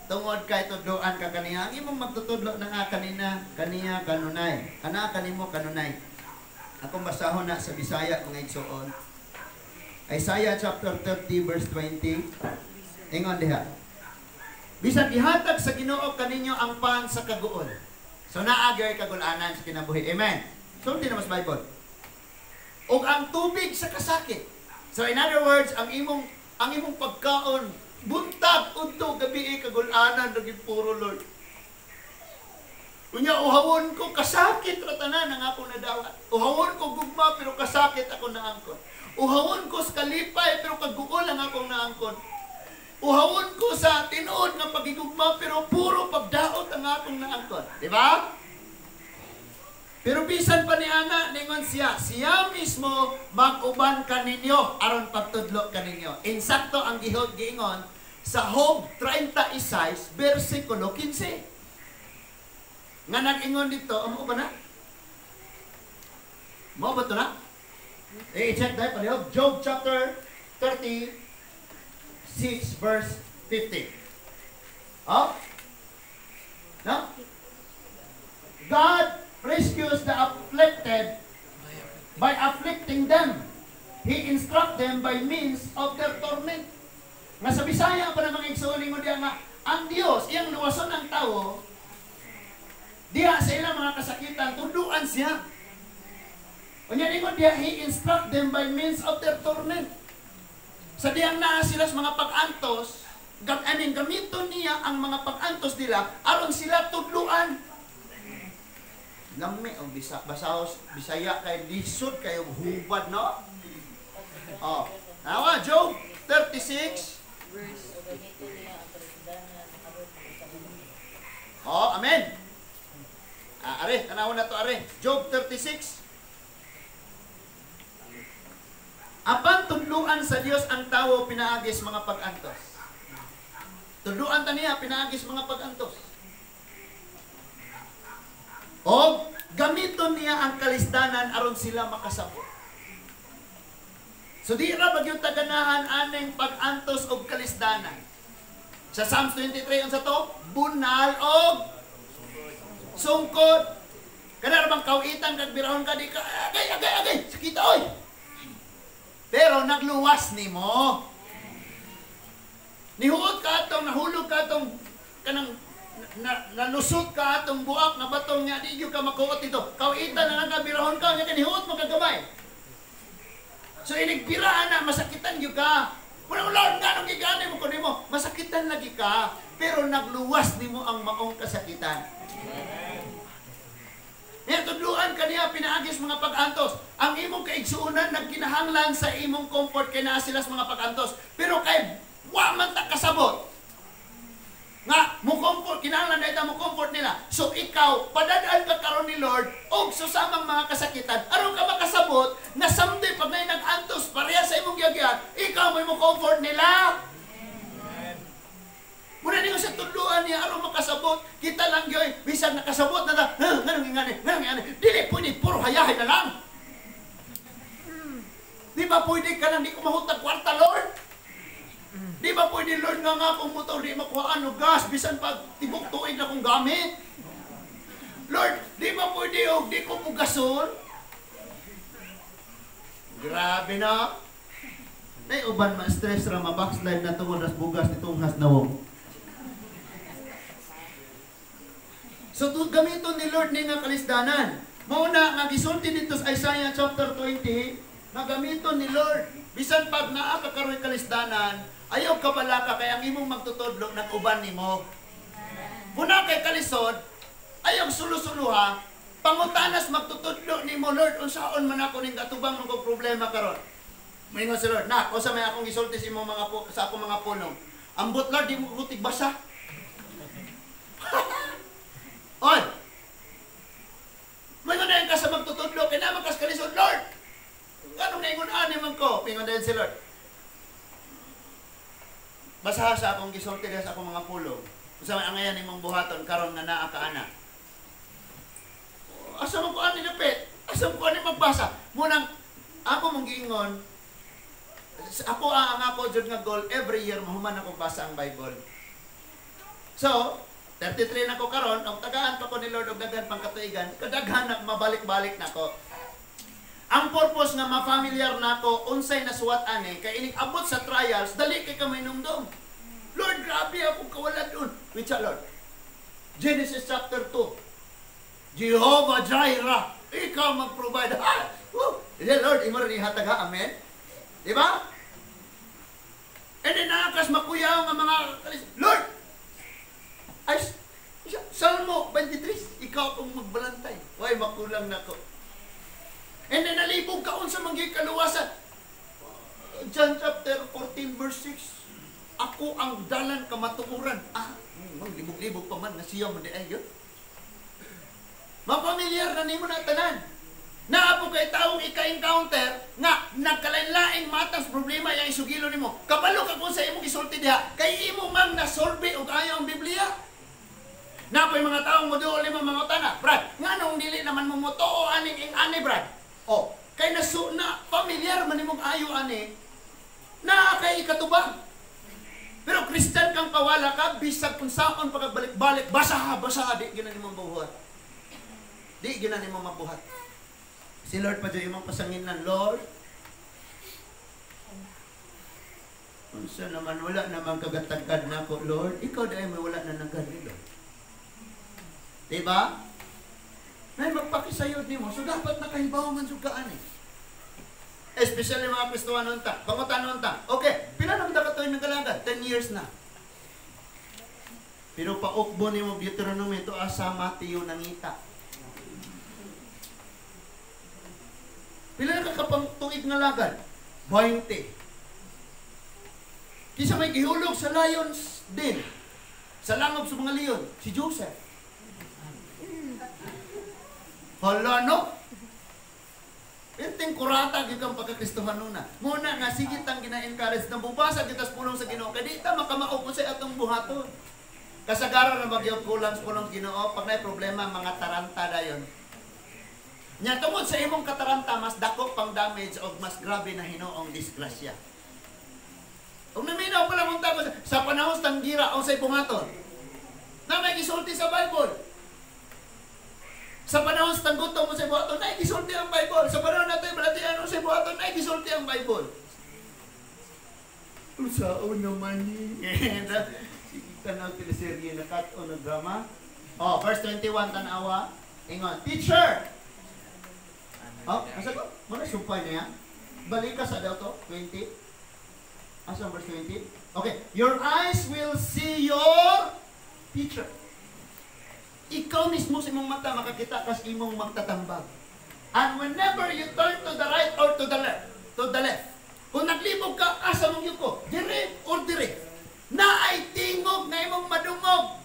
Tungod kay tudloan ka kaniya, ang imong magtutudlo na nga kanina, kaniya kanunay. Kana kanimo kanunay. Akong basahon na sa Bisaya, mga igsuon. Isaiah chapter 30 verse 20. Ingon diha. Bisan ihatag sa Ginoo kaninyo ang pan sa kaguol. So naa gyud kagulanan sa kinabuhi. Amen. Sulti na mas Bible. Ug ang tubig sa kasakit. So in other words, ang imong pagkaon buntag, udto, gabi, kagulanan ra gyud puro, Lord. Unya uhawon ko, kasakit ra tanan ang akong nadawat. Uhawon ko gugma pero kasakit ako naangkon. Uhawon ko sa kalipay pero kaguol ang akong naangkon. Uhawon ko sa tinuod nga pagigugma pero puro pagdaot ang akong naangkon. Di ba? Pero bisan pa ni ana, ningon siya, siya mismo mag-uban kaninyo aron pagtudlo kaninyo. Insakto ang gihog giingon sa Job 36 versikulo 15. Nga nag-ingon dito, amo ba na? Mo ba to na? Eh, i-check tayo palihog. Job chapter 36 verse 50. Oh? No? God rescues the afflicted by afflicting them. He instruct them by means of their torment. Nga sa Bisaya pa na, mga igsoon, mo diya nga ang Dios iyang luwason ang tawo diha sa ilang mga kasakitan, tudluan siya. Unya ningon diha, He instruct them by means of their torment. Sa diyang naa sila sa mga pag-antos, I mean, gamiton niya ang mga pag-antos nila aron sila tudluan. Lami ang bisa basahos Bisaya kay lisod kayo hubad, no? Oh. Nawa Job 36 Verse Gamitin niya ang kalisdanan aron makasabot. Oh, amen. Ah, are, tanawan na to, are. Job 36. Apan tudluan sa Dios ang tawo pinaagis mga pag-antos. Tudluan ta niya pinaagis mga pag-antos. O gamiton niya ang kalisdanan aron sila makasabot. So di ra ba gyud ta ganahan aning pag-antos og kalisdanan? Sa Psalms 23, unsa to? Bunal og sungkod. Kana ra bang kawitan kag birahon ka, di ka agay agay agay sakita oy. Pero nagluwas nimo. Nihuot ka atong nahulog ka atong kanang na, nalusot ka atong buak nga batong nga di gyud ka makuot dito. Kawitan na lang ka, birahon ka nya nihuot mo kagamay. So inigbira na masakitan gyud ka. Wala, Lord, nga nung gigani mo kuno mo, masakitan lagi ka, pero nagluwas nimo ang maong kasakitan. Ngayon, tudluan ka niya, pinaagis mga pag-antos. Ang imong kaigsuonan nagkinahanglan sa imong comfort kay naa sila sa mga pag-antos. Pero kay wa man ta kasabot nga mo comfort, kinahanglan na ita mo comfort nila. So ikaw, padadaan ka karon ni Lord og susamang mga kasakitan aron ka makasabot na someday pag may nag-antos pareha sa imong giyagyan, ikaw mo comfort nila. Muna ninyo sa tudluan niya aron makasabot. Kita lang gyoy, bisan nakasabot na ta. Ha, nganong ingani, nganong ingani. Dili pwede puro hayahay na lang. Di ba pwede ka lang di ko mahutag kwarta, Lord? Di ba pwede, Lord, nga nga akong motor di makuhaan og gas bisan pag tibok tuig na kong gamit? Lord, di ba pwede og di ko bugason? Grabe na. Nay uban ma-stress ra, ma-backslide na tungod ras bugas nitunghas nawong. So gamiton ni Lord ni nga kalisdanan. Mao na nga gisulti dito sa Isaiah chapter 20, nga gamiton ni Lord. Bisan pag naa ka karoy kalisdanan, ayaw ka balaka kay ang imong magtutudlo nag-uban nimo. Kuna kay kalisod, ayaw sulo-suluha, pangutanas magtutudlo nimo, Lord, unsaon man ako ning gatubang og problema karon. Moingon si Lord, na, unsa may akong gisulti sa imong mga sa akong mga pulong. Ambot, Lord, di mo kutig basa. Oy! Moingon na ka sa magtutudlo, kay naman kas kalisod, Lord. Ganong naingon ani man ko, pingon din si Lord. Basaha sa akong gisulti sa akong mga pulong. Unsa may angayan nimong buhaton karon nga naa ka ana. Asa man ko ani dapit? Asa man ko ani magbasa? Munang ako mong giingon, ako ang ako jud nga goal every year mahuman ako basa ang Bible. So, 33 na ko karon, og tagaan pa ko ni Lord og daghan pang katuigan, kadaghan na mabalik-balik nako. Ang purpose nga ma-familiar nako unsay nasuwat ani kay inig abot sa trials, dali kay ka mainumdum. Lord, grabe akong kawalan dun. Which Lord? Genesis chapter 2. Jehovah Jireh, ikaw mag-provide. Ah! Woo! Yeah, Lord, imo rin ihatag ha. Amen? Di ba? And then nakakas makuyaw nga mga Lord! Ay, Salmo 23, ikaw akong magbalantay. Way, makulang nako. And then nalibog ka unsa man gyud kaluwasan. John chapter 14 verse 6. Ako ang dalan kamatuoran. Ah, maglibog-libog pa man nga siya man di ay yun. Mapamilyar na nimo na tanan. Naa po kay taong ika-encounter nga nagkalain-laing matang problema yang isugilo nimo. Kabalo ka kung sa imong gisulti diha kay imo mang nasolve og ayo ang Biblia. Naa po'y mga taong moduol nimo mga utana, Brad, nganong dili naman mo motuo aning ing ani, Brad? Oh, kay nasu na familiar man nimong ayo ani naa kay ikatubang. Pero Christian kang kawala ka bisag kung saon pagkabalik-balik, basaha basaha di gyud nimo mabuhat. Di gyud nimo mabuhat. Si Lord pa dyan imong pasanginan, Lord, unsa naman wala naman kagatagkad nako, Lord, ikaw dahil may wala na nagad ni Lord. Diba? Nay magpakisayod nimo, so dapat nakahibaw man jud ka ani. Especially mga Kristohanon ta, pangutanon ta. Okay, pila naman ta katuig nagkalagad? 10 years na. Pero paukbo nimo Deuteronomy to asa Mateo nangita. Pila na ka tuig nga lagad? 20. Kinsa may gihulog sa lions den? Sa langob sa mga leon, si Joseph. Hala no? Inting kurata gyud kang pagkakristohanon na. Muna nga sige tang gina-encourage na bubasa kita sa pulong sa Ginoo kay di ta makamao kung sa atong buhaton. Kasagaran na magyud kulang sa pulong Ginoo pag naay problema mga taranta dayon. Nya tungod sa imong kataranta mas dako pang damage og mas grabe na hinuong disgrasya. Ug naminaw pa lang unta ko sa panahon sa tanggira unsay buhaton. Na may gisulti sa Bible. Sa panahon sa tanggutom mo sa buhaton, na gisulti ang Bible. Sa panahon natin balatian mo sa buhaton, na gisulti ang Bible. Unsaon naman ni? Sige tanaw teleserye na cut-on na drama. Oh, verse 21 tanawa. Ingon, teacher. Oh, asa ko? Muna sumpay niya. Balik ka sa daw to, 20. Asa verse 20? Okay, your eyes will see your teacher. Ikaw mismo sa imong mata makakita kas imong magtatambag. And whenever you turn to the right or to the left, kung naglibog ka, asa mong yuko? Dire or dire? Naay tingog na imong madungog.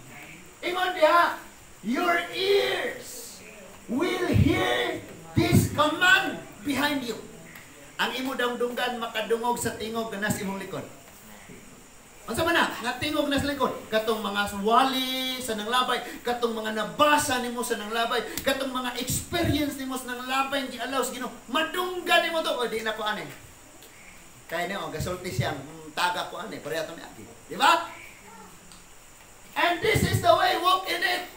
Ingon diha, your ears will hear this command behind you. Ang imo dungdunggan makadungog sa tingog na nasa imong likod. Unsa man na? Nga tingog na sa likod. Katong mga wali sa nanglabay, katong mga nabasa nimo sa nanglabay, katong mga experience nimo sa nanglabay gialaw sa Ginoo. Madunggan nimo to. O di na ko ani. Kaya niyo, gasulti siyang taga ko ani, pareha to ni Agi. Di ba? And this is the way, walk in it.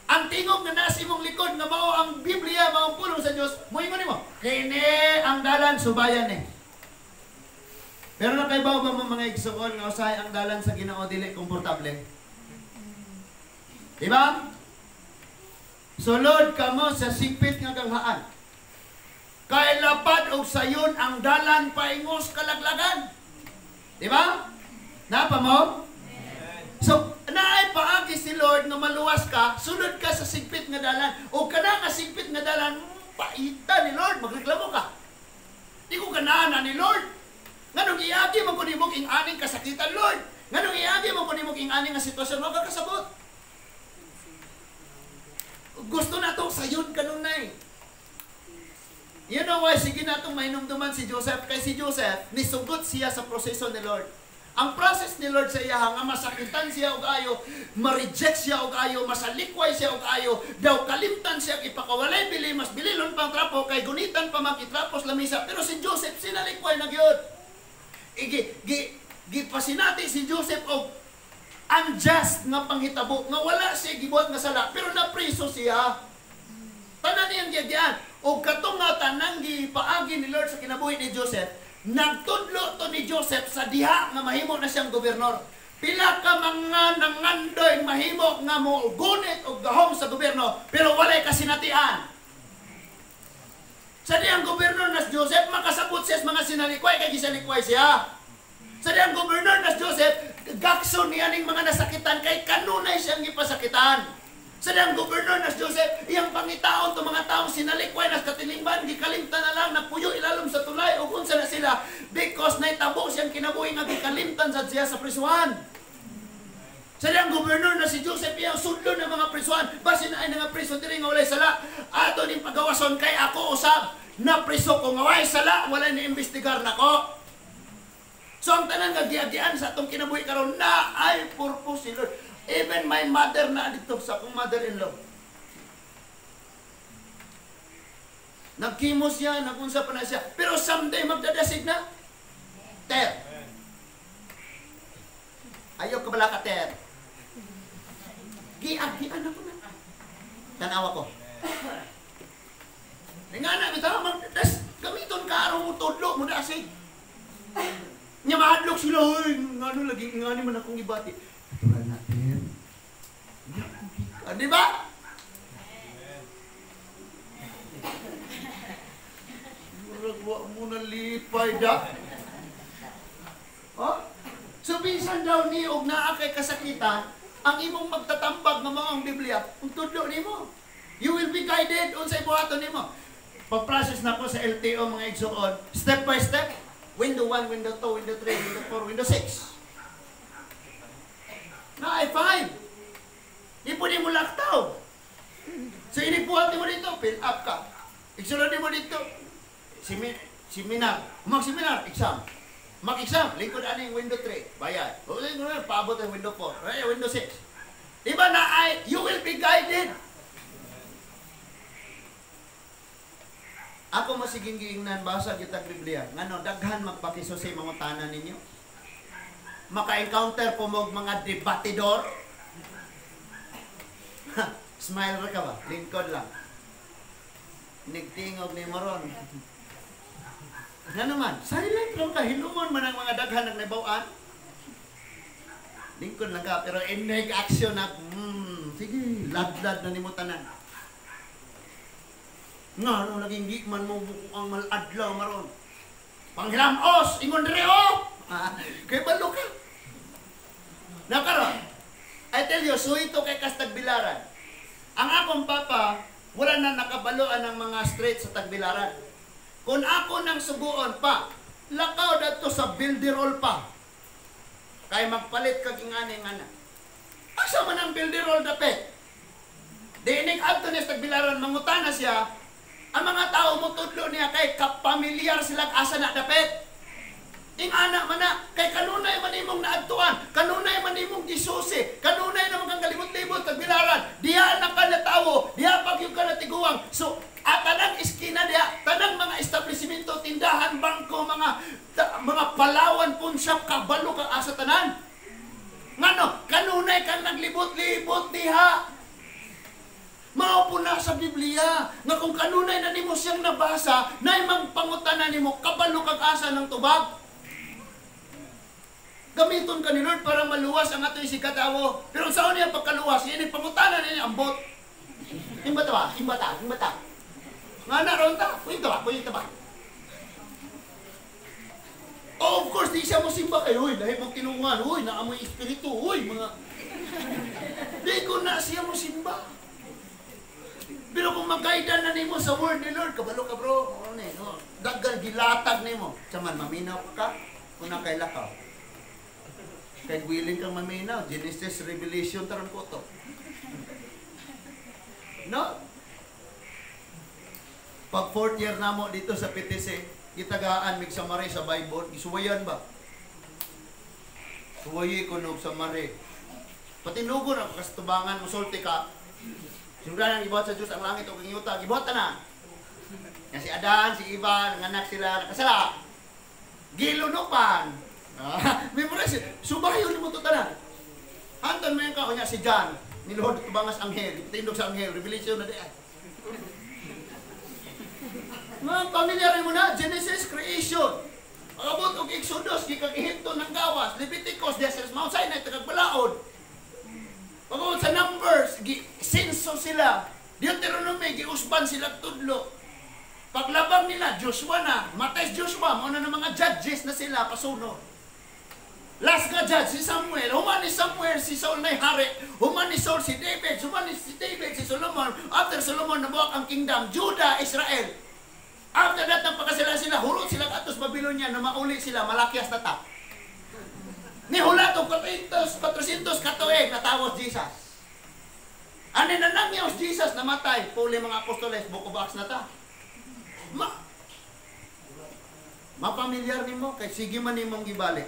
Ang tingog nga nasa imong likod nga mao ang Biblia, mao ang pulong sa Dios, moingon nimo, kini ang dalan, subayan ni. Pero nakaibaw ba mo mga igsuon nga usahay ang dalan sa Ginoo dili komportable? Di ba? Sulod kamo sa sikpit nga ganghaan. Kay lapad og sayon ang dalan paingos kalaglagan. Di ba? Napa mo? So, naay paagi si Lord nga maluwas ka, sulod ka sa sigpit nga dalan. O kana nga sigpit nga dalan, paita ni Lord, magreklamo ka. Di ko ganahan ni Lord. Nganong iagi man ko nimo ing aning kasakitan, Lord. Nganong iagi man ko nimo ing aning nga sitwasyon, wa ka kasabot. Gusto na tong sayon kanunay. You know why? Sige na itong mainumduman si Joseph. Kay si Joseph, nisugot siya sa proseso ni Lord. Ang process ni Lord sa iya nga masakitan siya og ayo, ma-reject siya og ayo, masalikway siya og ayo, daw kalimtan siya ipakawalay bili, mas bililon pang trapo kay gunitan pa makitrapos lamisa. Pero si Joseph sinalikway na gyud. Gipasinati si Joseph og unjust nga panghitabo nga wala siya gibuhat nga sala, pero napriso siya. Tanan niyang giagyan. Og katong nga tanang gipaagi ni Lord sa kinabuhi ni Joseph, nagtudlo to ni Joseph sa diha nga mahimo na siyang gobernador. Pila ka mga nangandoy mahimo nga mo gunit og gahom sa gobyerno, pero walay kasinatian. Sa dihang gobernador na si Joseph, makasabot siya sa mga sinalikway kay gisalikway siya. Sa dihang gobernador na si Joseph, gakso niya ning mga nasakitan kay kanunay siyang gipasakitan. Sa dihang gobernador na si Joseph, iyang pangitaon to mga taong sinalikway nas katilingban, gikalimtan na lang, nagpuyo ilalom sa tulay, ug unsa na sila, because naitabo siyang kinabuhi nga gikalimtan sad siya sa prisuhan. Sa dihang gobernador na si Joseph, iyang sudlon ng mga prisuhan, basin ay nga priso diri nga walay sala, ato ning pagawason kay ako usab, na priso ko nga walay sala, walay niimbestigar nako. So ang tanan nga giagian sa atong kinabuhi karon na ay purpose si Lord. Even my mother na dito sa akong mother-in-law. Nagkimo siya, nagunsa pa na siya. Pero someday magdadasig na. Ter. Ayaw ka bala ka, ter. Giagian ako na. Tanawa ko. Nga na, bitaw, magdadas. Gamiton ka araw mo, tudlo mo dasig. Nya mahadlok sila, hoy, ngano lagi, ngano man akong ibati. Natural natin. Di ba? Murag wa mo na lipay da. Oh? So bisan daw ni og naa kay kasakitan, ang imong magtatambag nga mao ang Biblia, ang tudlo nimo. You will be guided unsay buhaton nimo. Pag-process nako sa LTO mga igsuon, step by step, window 1, window 2, window 3, window 4, window 6. Na ay 5. Di pwede mo laktaw. So inibuhat mo dito, fill up ka. Igsulod mo dito, seminar. Mag-seminar, exam. Mag-exam, lingkod ani window 3, bayad. O lingkod paabot ang window 4, ay window 6. Di ba na ay, you will be guided. Ako masiging giingnan, basa kita Biblia. Ngano, daghan magpakisusay mangutana ninyo. Maka-encounter po mo mga debatidor. Smile ra ka ba? Lingkod lang. Nigtingog ni moron. Nga naman, silent lang ka. Hilumon man ang mga daghan ng nabawaan. Lingkod lang ka, pero inig action na, sige, ladlad na nimo tanan. Nga, ano, naging di man mo ang maladlaw maron. Panghilamos, ingon dire oh! Kay balo ka. Nakaron, I tell you, suhito kay kas Tagbilaran. Ang akong papa, wala na nakabaloan ng mga street sa Tagbilaran. Kung ako nang suguon pa, lakaw dato sa builderol pa. Kay magpalit kag ingani nga na. Asa man ang builderol dapit? Diinig adto niya sa Tagbilaran, mangutana siya, ang mga tao mo tudlo niya kay kapamilyar sila asa na dapit. Ingana man na, kay kanunay man imong naadtuan, kanunay man imong gisusi, kanunay naman kang galibot-libot tagbilaran, diha na ka natawo, diha pa gyud ka natiguang. So, at tanang iskina diha, tanang mga establishmento, tindahan, bangko, mga palawan, pawnshop, kabalo ka asa tanan. Ngano, kanunay kang naglibot-libot diha. Mao po na sa Biblia nga kung kanunay na nimo siyang nabasa, nay mangpangutana nimo, kabalo kag asa ng tubag. Gamiton ka ni Lord para maluwas ang ato isigkatawo. Pero saan niya pagkaluwas? Yan ang pangutana niya ambot. Imbata ba? Imbata, imbata. Nga na ron ta? Pwede ba? Pwede ba? Oh, of course, di siya mo simba kayo. Uy, lahi mong tinungan. Uy, naamoy espiritu. Uy, mga. Di ko na siya mo simba. Pero kung mag-guide na nimo sa word ni Lord, kabalo ka, bro. Ano eh, no? Daggal gilatag nimo. Tsaman, maminaw ka kung nakailakaw. Kay willing kang maminaw, Genesis, Revelation, taron ko to. No? Pag fourth year namo dito sa PTC, gitagaan mig summary sa Bible, gisuwayan ba? Suwayi ko nog summary. Patinugo na kastubangan, musulti ka. Sinugdan ang ibuhat sa Diyos ang langit o ang yuta, gibuhat na. Nga si Adan, si Eva, nanganak sila, nakasala. Gilunupan. Memorize, subayon mo to tanan. Anton mo yung ka, kunya si John, niluhod tubangas anghel, tindog sa anghel, Revelation na di ay. Mga pamilyar mo na, Genesis, creation. Pagabot og Exodus, gikag Ehipto ng gawas, Leviticus, diya sa Mount Sinai, tagagbalaod. Pagabot sa Numbers, gi senso sila. Deuteronomy, giusban sila tudlo. Paglabang nila, Joshua na, matay Joshua, mao na ng mga judges na sila, pasunod. Last nga judge, si Samuel. Human ni Samuel, si Saul na hari. Human ni Saul, si David. Human ni si David, si Solomon. After Solomon, nabuak ang kingdom, Judah, Israel. After that, nagpakasila sila, hurot sila atos Babylonia, na mauli sila, Malakias na ta. Ni hulat og 400 katuig, natawos Jesus. Ano na nangyaw Jesus, namatay. Puli mga apostoles, Book of Acts na ta. Mapamilyar nimo kay sige man nimong gibalik.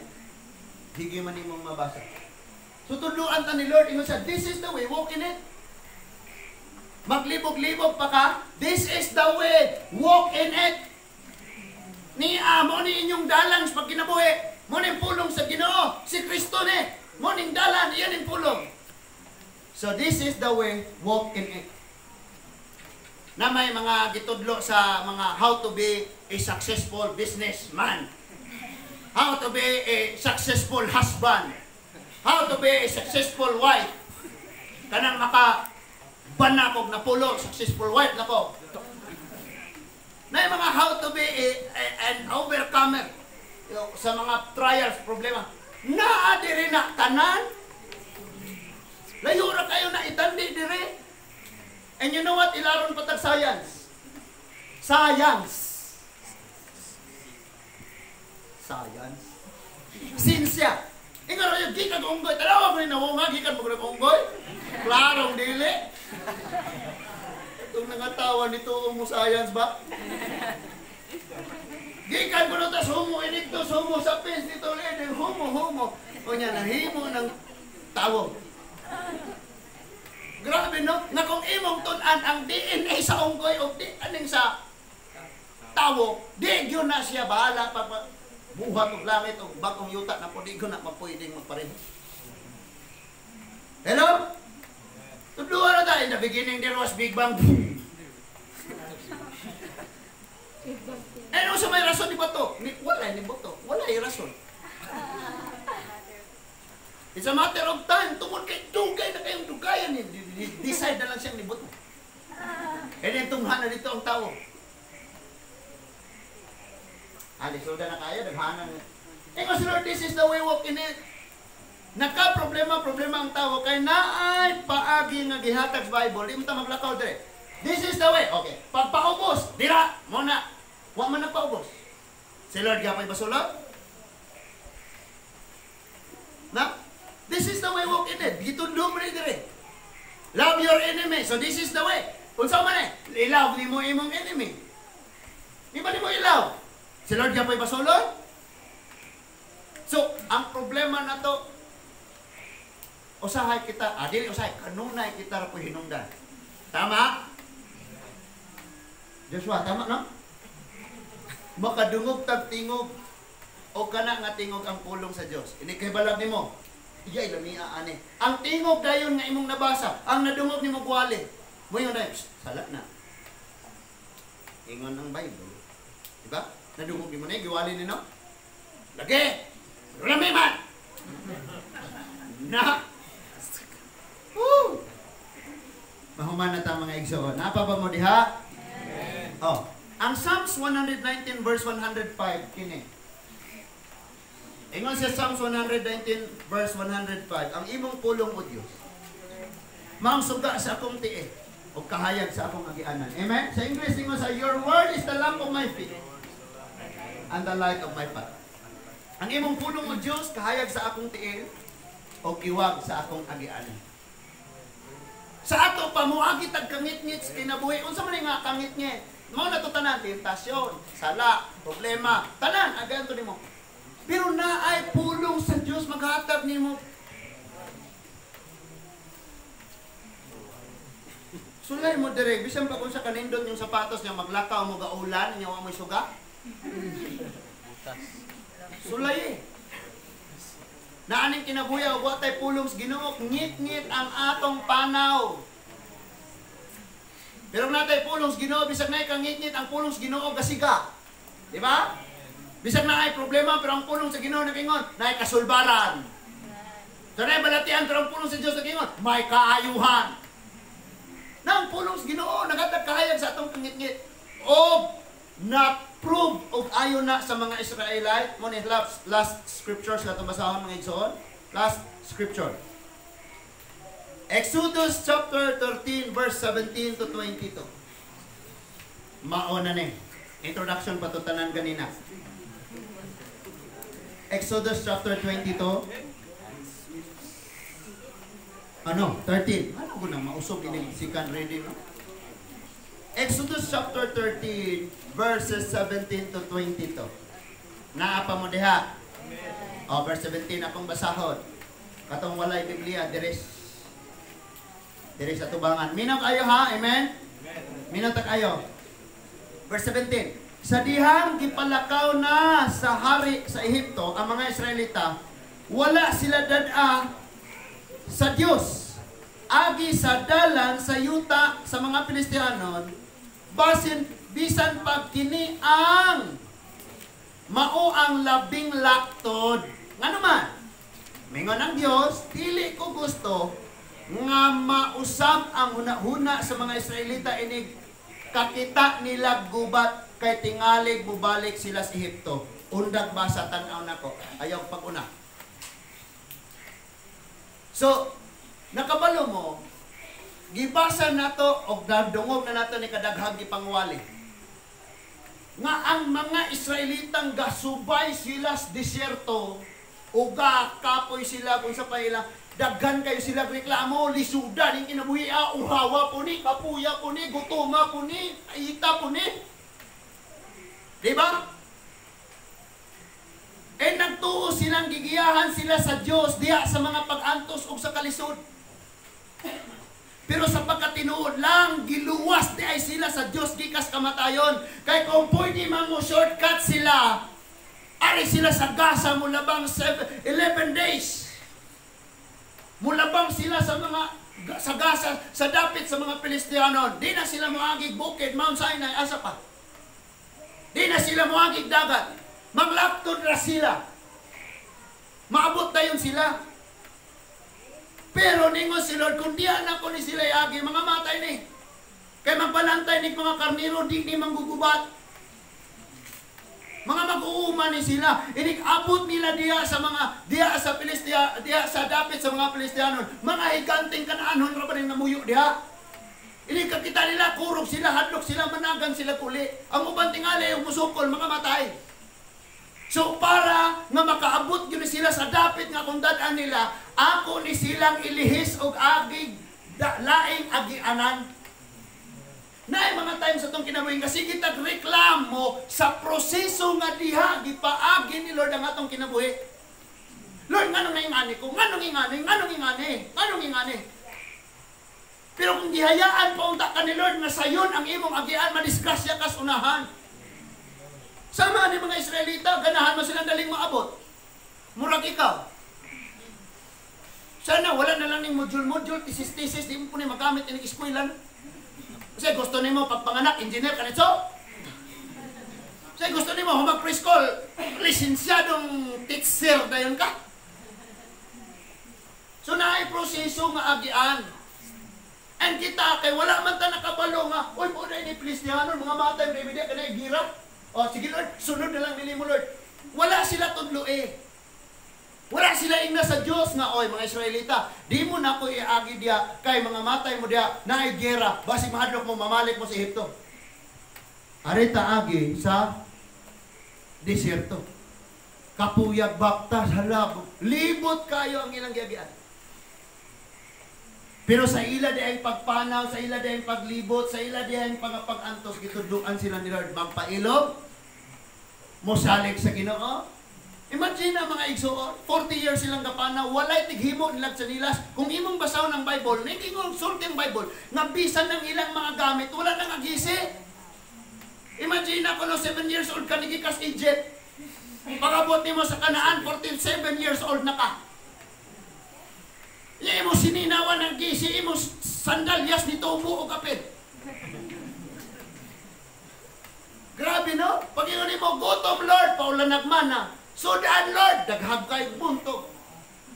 Sige man nimong mabasa. So tudluan ta ni Lord, ingon siya, this is the way, walk in it. Maglibog-libog pa ka, this is the way, walk in it. Ni amo ni inyong dalan sa pagkinabuhi. Mo ning pulong sa Ginoo, si Kristo ni. Mo ning dalan, iyan ning pulong. So this is the way, walk in it. Na may mga gitudlo sa mga how to be a successful businessman. How to be a successful husband. How to be a successful wife. Kanang maka banakog na pulo, successful wife na ko. Na yung mga how to be an overcomer sa mga trials, problema. Naa diri na tanan. Layo ra kayo na itandi diri. And you know what? Ilaron patag science. Science. Science. Sinsya. Ingon ra yung gikan unggoy. Tanawa mo ni nawonga, gikan mo og unggoy. Klarong dili. Itong nangatawa nito mo science ba? Gikan ko na tas homo erectus, homo sapiens dito ulit, homo, homo. O niya, nahimo ng tawo. Grabe no? Na kung imong tun-an ang DNA sa unggoy o di aning sa tawo, di gyud na siya bahala pa buhat og langit og bagong yuta na po di gyud na mapwedeng magpareho. Hello? Tudluan na tayo. In the beginning there was Big Bang. Eh, ano sa may rason ni Bato? Wala ni Bato. Wala yung rason. It's a matter of time. Tungod kay dugay na kayong dugayan. Decide na lang siyang ni Bato. Eh, then tunghan na dito ang tao. Alisuda na kayo. Naghanan na. Eh, kasi Lord, this is the way, walk in it. Nagka-problema, problema ang tao. Kay naay paagi nga gihatag sa Bible. Di mo ta maglakaw dire. This is the way. Okay. Pagpaubos, dira, muna. Wa man nagpaubos. Si Lord gapay basulot? Na? This is the way, walk in it. Gitundo mo ni dire. Love your enemy. So this is the way. Unsa man eh? I-love nimo imong enemy. Di ba nimo i-love? Si Lord gapay basulot? So, ang problema na to, usahay kita, dili usahay, kanunay kita ra po hinungdan. Tama? Joshua, tama no? Makadungog tag tingog o kana nga tingog ang pulong sa Dios. Ini kay balag nimo. Iyay lamia ani. Ang tingog dayon nga imong nabasa, ang nadungog nimo gwali. Moingon na, "Psst, sala na." Ingon ang Bible. Diba? Nadungog nimo na, giwali nino. Lagi! Lami man! Na! Woo! Mahuman na ta, mga igsoon. Napa ba mo diha? Oh. Ang Psalms 119 verse 105 kini. Ingon sa Psalms 119 verse 105, "Ang imong pulong, O Dios, maong suga sa akong tiil ug kahayag sa akong agianan." Amen? Sa English, ingon sa, "Your word is the lamp of my feet and the light of my path." Ang imong pulong, O Dios, kahayag sa akong tiil ug iwag sa akong agianan. Sa ato pa moagi tag kangitngit sa kinabuhi. Unsa man nga kangitngit? Mao na to tanan, tentasyon, sala, problema, tanan agan to nimo. Pero naay pulong sa Dios maghatag nimo. Sulay mo dire, bisan pa kung sa kanindot yung sapatos niya maglakaw mo gaulan niya wa mo'y suga. Butas. Sulay eh. Naaning kinabuhi og wa tay pulong sa Ginoo, ngit-ngit ang atong panaw. Pero kung natay pulong sa Ginoo, bisag naay kangit-ngit, ang pulong sa Ginoo gasiga. Di ba? Bisag naay problema, pero ang pulong sa Ginoo nag-ingon, naay kasulbaran. So naay balatian, pero ang pulong sa Dios nag-ingon, may kaayuhan. Na ang pulong sa Ginoo naghatag kahayag sa atong kangit-ngit. Og na-prove og ayo na sa mga Israelite mo ni last scripture sa atong basahon, mga igsoon. Last scripture. Exodus chapter 13 verse 17 to 22. Mao na ni. Introduction pa to tanan ganina. Exodus chapter 22. Ano? 13. Ano ko nang mausog ini second reading, no? Exodus chapter 13 verses 17 to 22. Naa pa mo diha? Oh, verse 17 akong basahon. Katong walay Biblia diri sa tubangan. Minaw kayo ha? Amen? Minaw ta kayo. Verse 17. Sa dihang gipalakaw na sa hari sa Ehipto ang mga Israelita, wala sila dad-a sa Dios. Agi sa dalan sa yuta sa mga Filistianon, basin bisan pag kini ang mao ang labing laktod. Ngano man? Mingon ang Dios, dili ko gusto nga mausab ang huna-huna sa mga Israelita inig kakita nila gubat kay tingalig mubalik sila sa Ehipto. Undag basa tan-aw nako, ayaw pag-una. So, nakabalo mo, gibasa nato og nadungog na nato ni kadaghang gipangwali nga ang mga Israelitang gasubay sila sa disyerto o kapoy sila kung sa paila, daghan kayo sila reklamo, lisuda ning kinabuhi, uhawa po ni, kapuya po ni, gutuma po ni, aita po ni. Diba? Eh nagtuo silang gigiyahan sila sa Dios diha sa mga pag-antos ug sa kalisod. Pero sa pagkatinuod lang, giluwas di ay sila sa Dios gikas kamatayon. Kay kung pwede man mo shortcut sila, ari sila sa Gaza mulabang 11 days. Mulabang sila sa mga sa Gaza, sa dapit sa mga Filistianon. Di na sila moagig bukid, Mount Sinai, asa pa. Di na sila moagig dagat. Manglaptod ra sila. Maabot dayon sila. Pero ningon si Lord, kung diyan ako ni sila iagi, mga matay ni. Kay magbalantay ni mga karniro, di ni manggugubat. Mga mag-uuma ni sila. Inig-abot nila diya sa mga, diya sa Filistia, diya sa dapit sa mga Filistianon. Mga higanting Kanaanhon ra pa rin namuyo diha. Inig kakita nila, kurog sila, hadlok sila, managan sila kuli. Ang uban tingali, musukol, mga matay. So para nga makaabot gyud sila sa dapit nga kung dad-an nila, ako ni silang ilihis og agig laing agianan. Naay mga times sa itong kinabuhi kasi kitag reklamo sa proseso nga diha gipaagi ni Lord ang atong kinabuhi. Lord, nganong naingani ko? Nganong ingani? Nganong ingani? Nganong ingani? Pero kung gihayaan pa unta ka ni Lord nga sayon ang imong agian, madisgrasya kas unahan. Sama ni mga Israelita, ganahan mo silang daling maabot. Murag ikaw. Sana wala na lang ning module-module, thesis-thesis, di mo po ni magamit ining eskwela. Kasi gusto nimo pagpanganak, engineer ka nito. Kasi gusto nimo humag preschool, lisensyadong teacher dayon ka. So naay proseso nga agian. And kita kay wala man ta nakabalo nga, uy mo na ini please niya mga matay baby di kanay gira. O sige Lord, sunod na lang nili mo Lord. Wala sila tudlo eh. Wala sila ingna sa Dios nga oy mga Israelita, di mo na ko iagi diya kay mga matay mo diya naay gera, basig mahadlok mo mamalik mo sa Ehipto. Arita agi sa disyerto. Kapuyag baktas halab, libot kayo ang ilang giagian. Pero sa ila di ang pagpanaw, sa ila di ang paglibot, sa ila di ang pangapag-antos, gitudluan sila ni Lord magpailob, mosalig sa Ginoo. Imagine ang mga igsuon, 40 years silang kapanaw, walay tighimo nilag sa nilas. Kung imong basahon ang Bible, hindi ko sulti ang Bible, nga bisan ng ilang mga gamit, wala nang agisi. Imagine ako no, 7 years old ka, nigikas Egypt. Pag-abot nimo sa Kanaan, 47 years old na ka. Imo sininawan ng gisi, imo sandalyas ni tubo o kapit. Grabe no? Pag ingon nimo, gutom Lord, paulan nagmana. Sudan Lord, daghag kay buntog.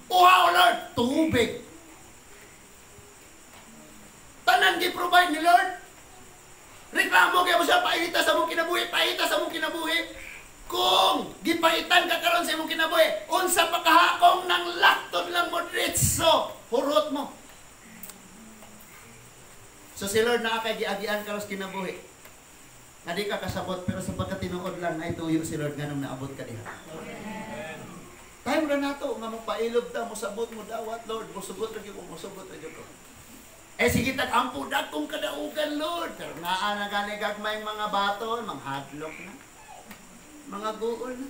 Uhaw Lord, tubig. Tanan gi-provide ni Lord. Reklamo kay mo siya, paita sa mong kinabuhi, paita sa mong kinabuhi. Kung gipaitan ka karon sa imong kinabuhi, unsa pa kahakong nang laktod lang mo diretso, hurot mo. So si Lord naa kay giagian karon sa kinabuhi. Nga di ka kasabot pero sa pagkatinuod lang ay tuyo si Lord nganong naabot ka diha. Time ra nato nga mopailob ta, mosabot mo dawat Lord, mosugot ra gyud ko, mosugot ra gyud ko. Eh sige tag ampo dagkong kadaugan Lord, pero naa na gani gagmay mga bato, manghadlok na. Mga guol na.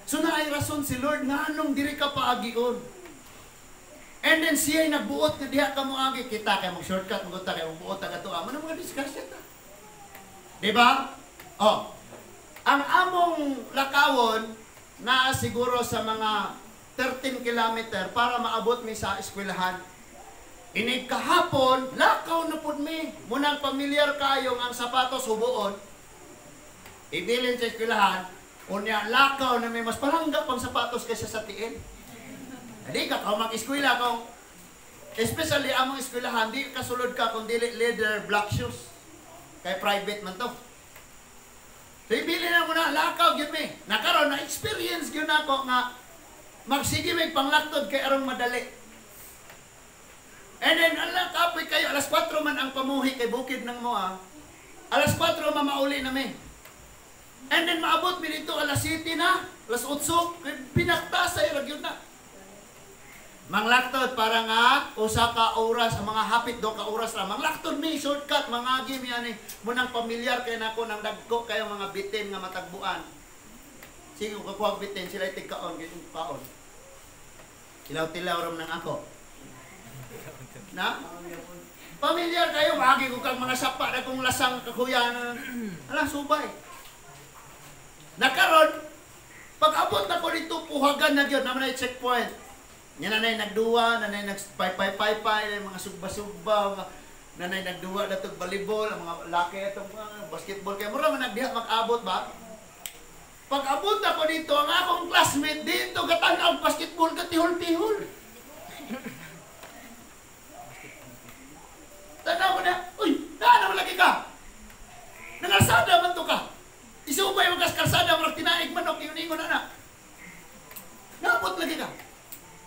So naay rason si Lord nga anong diri ka paagion. And then siya ay nagbuot nga diha ka moagi kita kay mag shortcut mo kay mobuot ta kadto. Amo na mga discussion ta. Di ba? Oh. Ang among lakawon naa siguro sa mga 13 kilometer para maabot mi sa eskwelahan. Inig kahapon, lakaw na pud mi. Munang pamilyar kayo ang sapatos hubuon. Ibilin sa eskwelahan, unya lakaw na may mas palangga pang sapatos kaysa sa tiil. Hindi ka kung mag-eskwela kung especially among eskwelahan, di kasulod ka kung dili leather black shoes. Kay private man to. So ibilin na mo na, lakaw gyud mi. Nakaroon na experience gyud nako nga magsige mig panglaktod kay arong madali. And then ala kapoy kayo alas 4 man ang pamuhi kay bukid nang mo ah. Alas 4 mamauli na mi. And then maabot mi dito alas 7 na, alas 8, pinakta sa ra gyud na. Manglaktod para nga usa ka oras, ang mga hapit do ka oras ra. Manglaktod mi shortcut, mangagi mi ani munang pamilyar kay nako nang dagko kayo mga bitin nga matagbuan. Sige ko kakuha bitin sila tigkaon kay kaon. Tilaw-tilaw ram nang ako. Na? Pamilyar kayo maagi ko kang mga sapa na kung lasang kakuyan. Ala subay. Nakaron pag abot na ko dito puhagan na gyud naman ay checkpoint. Nya nanay nagduwa, nanay nagpaypay-paypay, mga sugba-sugba, nanay nagduwa datog volleyball, ang mga laki atong mga basketball kay mura man nagdiha mag-abot ba? Pag abot ako dito, ang akong classmate dito gatan-aw basketball katihol-tihol. Tanaw ko na, uy, naano lagi ka? Nangalsada man to ka. Isubay mo kas kalsada murag tinaig manok ingon na. Naabot lagi ka.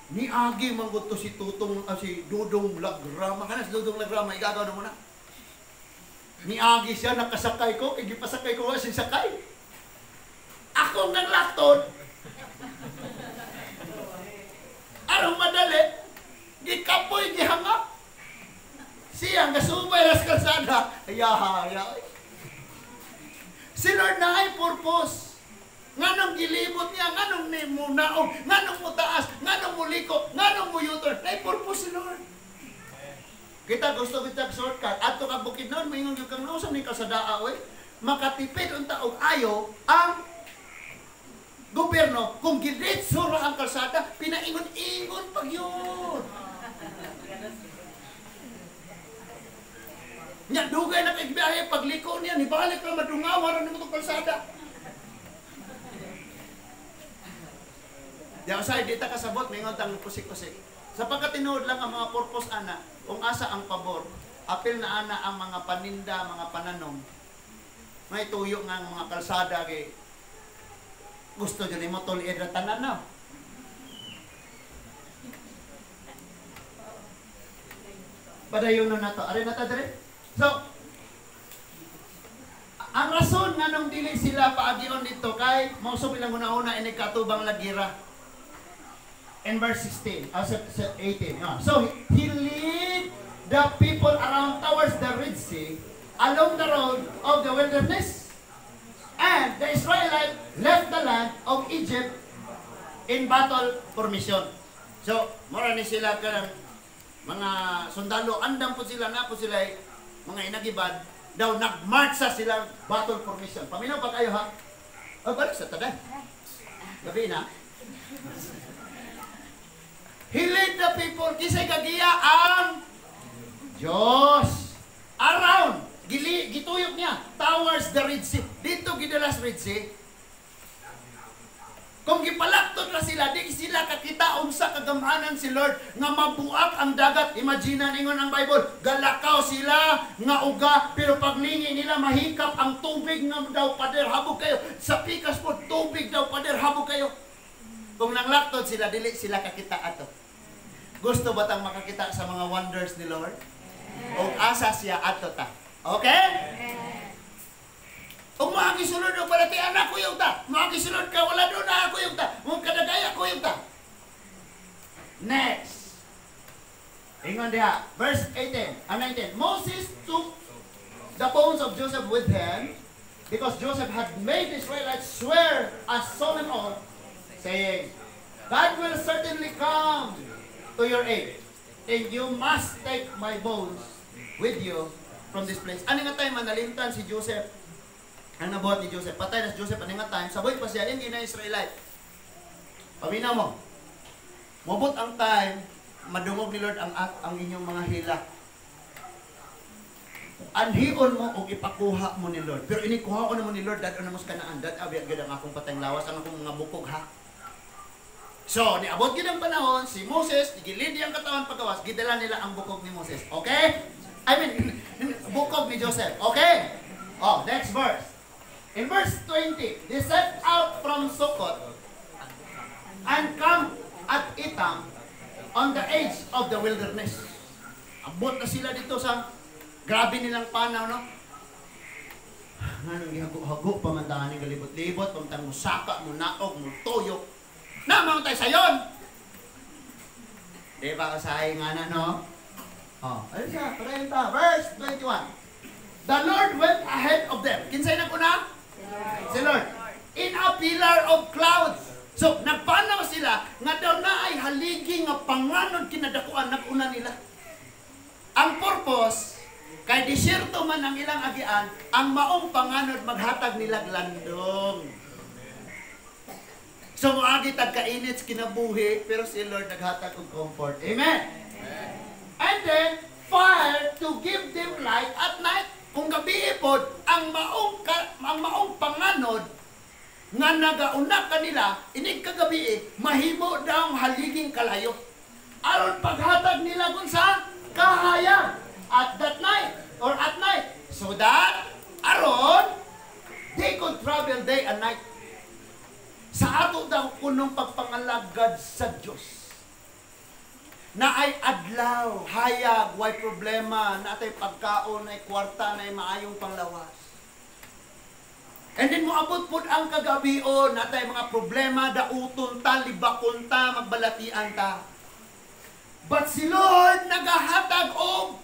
Niagi man gud to si Tutong si Dudong Lagrama. Kana si Dudong Lagrama igagaw na mo na. Niagi siya nakasakay ko, kay gipasakay ko wa siya sakay. Ako nang laktod. Arong madali, gikapoy gihangap. Siya gasubay ras kalsada. Ayaha, ayaha. Si Lord na ay purpose. Nganong gilibot niya, nganong ni munaog, nganong mutaas, nganong muliko, nganong muyutor. Nay purpose si Lord. Kita gusto kita shortcut. Adto ka Bukidnon, moingon gyud kang nausa ni kalsadaa oy. Makatipid unta og ayo ang gobyerno kung gidiretso ra ang kalsada, pinaingon-ingon pag yun. Nya dugay na kay biyahe pagliko niya nibalik ra madungawan ra nimo tong kalsada. Di usay di ta kasabot mingon tang kusik-kusik. Sapagkat tinuod lang ang mga purpose ana, kung asa ang pabor, apil na ana ang mga paninda, mga pananom. May tuyo nga ang mga kalsada kay gusto jud nimo tul-id ra tanan no. Padayon na nato. Ari na ta diri. So, ang rason nganong dili sila paagion dito kay mao ilang una-una ini katubang lagira. In verse 16, 18. So, he lead the people around towards the Red Sea, along the road of the wilderness. And the Israelites left the land of Egypt in battle formation. So, mura ni sila kanang mga sundalo, andam po sila, na po sila mga inagibad, daw nagmarch sa sila battle formation. Paminaw pa kayo ha? O, balik sa tadan. Gabi na. He led the people, kisay kagiya ang Diyos. Around, gituyok niya, towards the Red Sea. Dito gidala sa Red Sea. Kung gipalakton na sila, di sila kakita unsa kagamanan si Lord nga mabuak ang dagat. Imagine ingon ang Bible, galakaw sila nga uga, pero paglingi nila mahikap ang tubig nga daw pader habog kayo. Sa pikas po, tubig daw pader habog kayo. Kung nanglaktod sila, dili sila kakita ato. Gusto ba tang makakita sa mga wonders ni Lord? O asa siya ato ta. Okay? Ug maagisulod og balati anak kuyog ta. Maagisulod ka wala do na kuyog ta. Mong kadagaya kuyog ta. Next. Ingon diha, verse 18 and 19. Moses took the bones of Joseph with him because Joseph had made the Israelites swear a solemn oath, saying, God will certainly come to your aid, and you must take my bones with you from this place. Ani nga time manalimtan si Joseph? Ang nabuhat ni Joseph, patay na si Joseph, ani nga time, saboy pa siya, yung gina-Israelite. Paminaw mo, mabot ang time, madungog ni Lord ang inyong mga hilak. Anhion mo og ipakuha mo ni Lord. Pero inikuha ko na mo ni Lord, dad-on na mo sa Kanaan, dad abiyag gid ang akong patayng lawas, ang akong mga bukog ha. So, niabot gid ang panahon, si Moses, gilidi ang katawan pagawas, gidala nila ang bukog ni Moses. Okay? I mean, bukog ni Joseph. Okay? Oh, next verse. In verse 20, they set out from Sukkot and camped at Etam on the edge of the wilderness. Abot na sila dito sa grabe nilang panaw, no? Anong gihago-hago pa man tahaning galibot-libot, pamtang mo saka, mo naog, mo toyok. Namang tayo sayon! Di ba kasahay nga na, no? Oh, ayun siya, parayan ta. Verse 21. The Lord went ahead of them. Kinsay nag-una? Si Lord. In a pillar of clouds. So, nagpanaw sila nga daw na ay haligi nga panganod kinadakuan nag-una nila. Ang purpose, kay disyerto man ang ilang agian, ang maong panganod maghatag nila landong. So, moagi tag kainit kinabuhi, pero si Lord naghatag og comfort. Amen? Amen. And then, fire to give them light at night. Kung gabi pod, ang maong panganod nga nagauna kanila, inig kagabi, mahimo daw ang haliging kalayo. Aron paghatag nila kung sa kahayag at that night or at night, so that aron they could travel day and night. Sa ato daw kunong pagpangalagad sa Dios na ay adlaw, hayag, way problema, na atay pagkaon, na ay kwarta, na ay maayong panglawas. And then moabot pod ang kagabion, na atay mga problema, dauton ta, libakon ta, magbalatian ta. But si Lord nagahatag og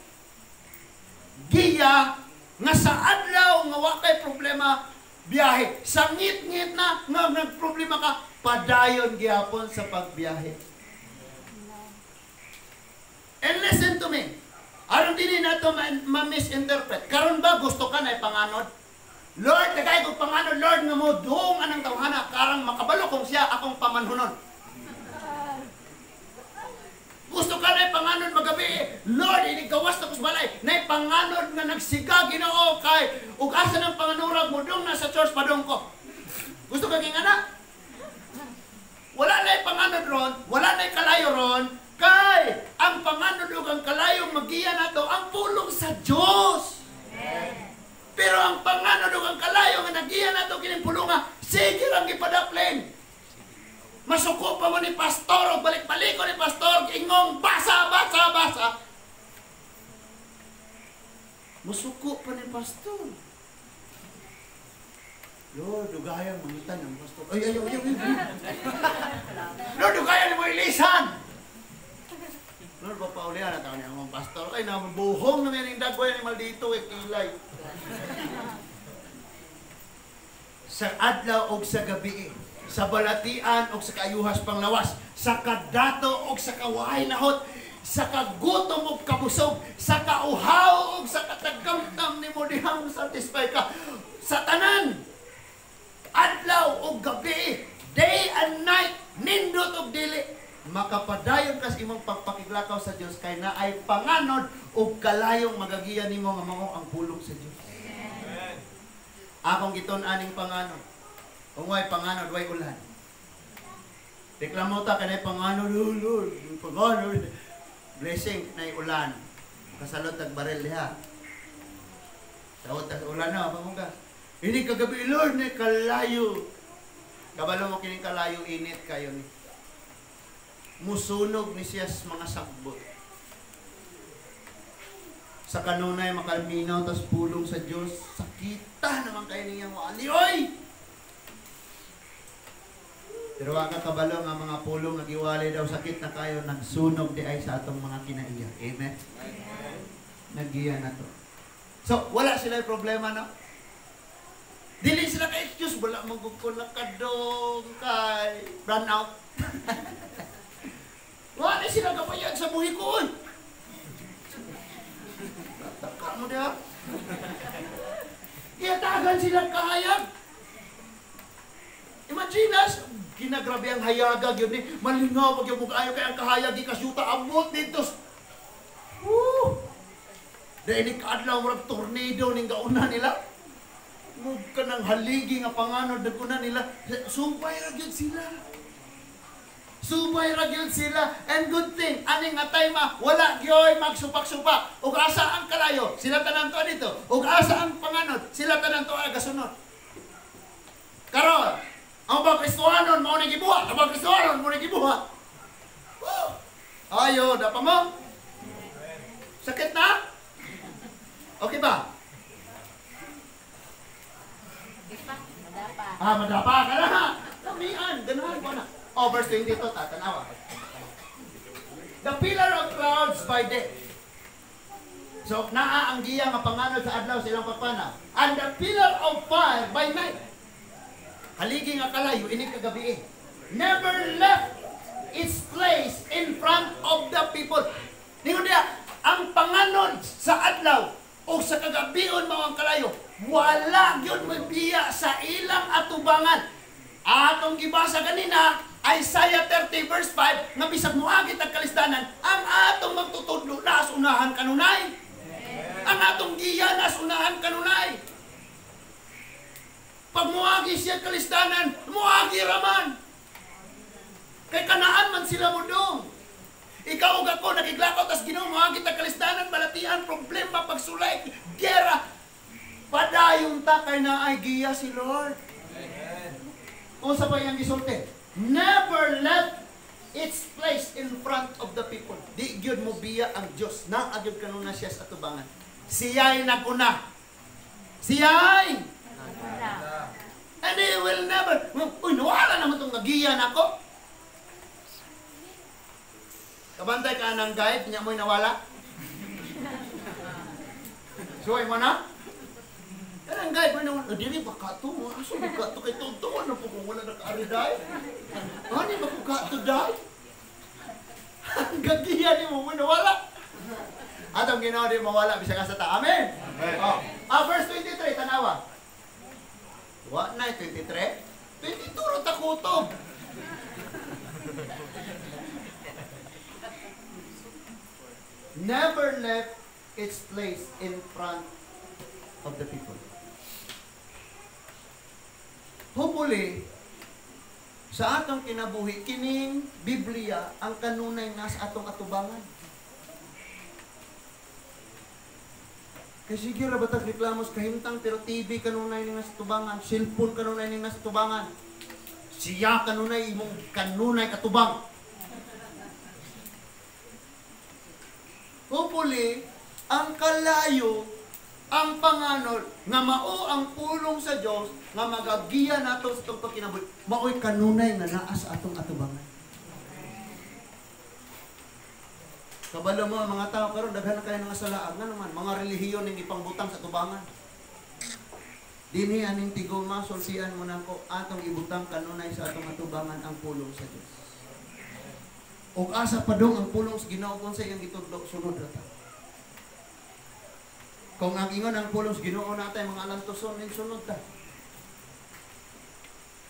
giya nga sa adlaw nga wa kay problema, Biyahe. Sa ngit-ngit na nga nagproblema ka, padayon gihapon sa pagbiyahe. And listen to me. Aron dili nato ma-misinterpret. Karon ba gusto ka na ipanganod? Lord, tagay kong panganod, Lord, nga mo duong anang tawhana karang makabalo kung siya akong pamanhunon. Gusto ka na ipanganod magabi, Lord, inigawas na kusbalay, na ipanganod nga nagsiga Ginoo kay ug asa ng panganurag mo dong na sa church padong ko. Gusto ka king ana? Wala na ipanganod ron, wala na kalayo ron, kay ang panganod ug ang kalayong magiya nato ang pulong sa Dios. Pero ang panganod ug ang kalayo nga nagiya nato kining pulunga, sige lang gipadaplin. Masuko pa mo ni pastor o balik-balik ko ni pastor, ingong basa, basa, basa. Masuko pa ni pastor. Lord, dugayang mangitan ang pastor. Ay, ay, ay, ay, ay. Lord, dugayan mo ilisan. Lord, papaulihan na taon niya ang pastor. Ay, nabuhong naman yung dagway ni maldito, eh, kilay. Sa adlaw og sa gabi, sa balatian og sa kaayuhas panglawas, sa kadato og sa kawahay nahot, sa kagutom og kabusog, sa kauhaw og sa katagamtam nimo dihang satisfy ka. Sa tanan, adlaw og gabi, day and night, nindot og dili, makapadayon kas imong pagpakiglakaw sa Dios kay naay panganod og kalayong magagiya nimo nga mao ang pulong sa Dios. Amen. Akong giton-aning panganod. Kung way panganod, way ulan. Reklamo ta kanay panganod, oh Lord, panganod. Blessing nay ulan. Kasalot tag baril diha. Tawod tag ulan na pamungka. Ini kagabi Lord ni kalayo. Kabalo mo kining kalayo init kayo ni. Musunog ni siya sa mga sagbot. Sa kanunay makalminaw tas pulong sa Dios, sakita naman kayo niyang wali oy. Pero wa ka kabalo nga mga pulong nga giwali daw sakit na kayo nagsunog di ay sa atong mga kinaiya. Amen. Amen. Nagiya na to. So wala sila problema no. Dili sila ka excuse wala mo gud ko nakadong kay run out. Wala sila kabayad sa buhi ko. Taka mo diha. Iyatagan sila kahayag. Imagine us, ginagrabe ang hayaga gyud ni malingaw pag yung ayo kay ang kahayag gikasyuta abot dito. Woo! Dahil ni kaadlaw murag tornado ning gauna nila. Mug ka ng haligi nga panganod naguna nila. Sumpay ra gyud sila. Subay ra gyud sila. And good thing, ani nga time wala gyoy magsupak-supak. Ug asa ang kalayo, sila tanan tuwa dito. Ug asa ang panganod, sila tanan tuwa gasunod. Karon, ang mga Kristohanon mao ni gibuhat, ang mga Kristohanon mao ni gibuhat. Woo! Ayo, dapa mo? Sakit na? Okay ba? Madapa. Ah, madapa ka na. Lamian, ganahan ko na. Oh, verse 22, tatanawa. The pillar of clouds by day. So, naa ang giya nga panganod sa adlaw sa ilang pagpanaw. And the pillar of fire by night. Haligi nga kalayo, ini kagabi. Never left its place in front of the people. Ningon diya, ang panganod sa adlaw o sa kagabion mao ang kalayo, wala gyud mabiya sa ilang atubangan. Atong gibasa kanina, Isaiah 30 verse 5, nga bisag moagi tag kalisdanan, ang atong magtutudlo nas unahan kanunay. Ang atong giya nas unahan kanunay. Pag moagi siya kalisdanan, moagi raman. Kay kanaan man sila modong. Ikaw ug ako nakiglakaw tas Ginoo moagi tag kalisdanan, balatian, problema, pagsulay, gera. Padayon ta kay naay giya si Lord. Unsa pa iyang gisulti? Never left its place in front of the people. Di gyud mo biya ang Dios. Naa gyud kanuna siya sa atubangan. Siya'y naguna. Siya'y naguna. And he will never. Uy, nawala naman itong nagiya nako. Kabantay ka ng guide, niya mo'y nawala. Suway mo na? Kanang guide mo naman, oh, dili ba ka to? Asa ba ka to? Kay tuon na po kung wala nakaari day. Ani ba ko ka to day? Ang gagiya ni mo, wala. Atong Ginoo di mawala bisag asa ta. Amen. Amen. Oh. Verse 23 tanawa. Wa na 23. 22 ro ta kutob. Never left its place in front of the people. Hopefully, sa atong kinabuhi, kining Biblia ang kanunay nga sa atong atubangan. Kasi sige ra batag reklamos kahimtang pero TV kanunay ning nasa tubangan, cellphone kanunay ning nasa tubangan. Siya kanunay imong kanunay katubang. Hopefully, ang kalayo, ang panganod, nga mao ang pulong sa Dios nga magagiya nato sa atong pagkinabuhi, mao'y kanunay nga naa sa atong atubangan. Kabalo mo mga tao karon daghan na kayo nga salaag nga naman mga relihiyon ning ipangbutang sa tubangan. Dinhi aning tigoma sultian mo nako atong ibutang kanunay sa atong atubangan ang pulong sa Dios. Og asa padung ang pulong sa Ginoo kung sa iyang gitudlo sunod ra ta. Kung ang ingon ang pulong sa Ginoo natay mga alantuson ning sunod ta.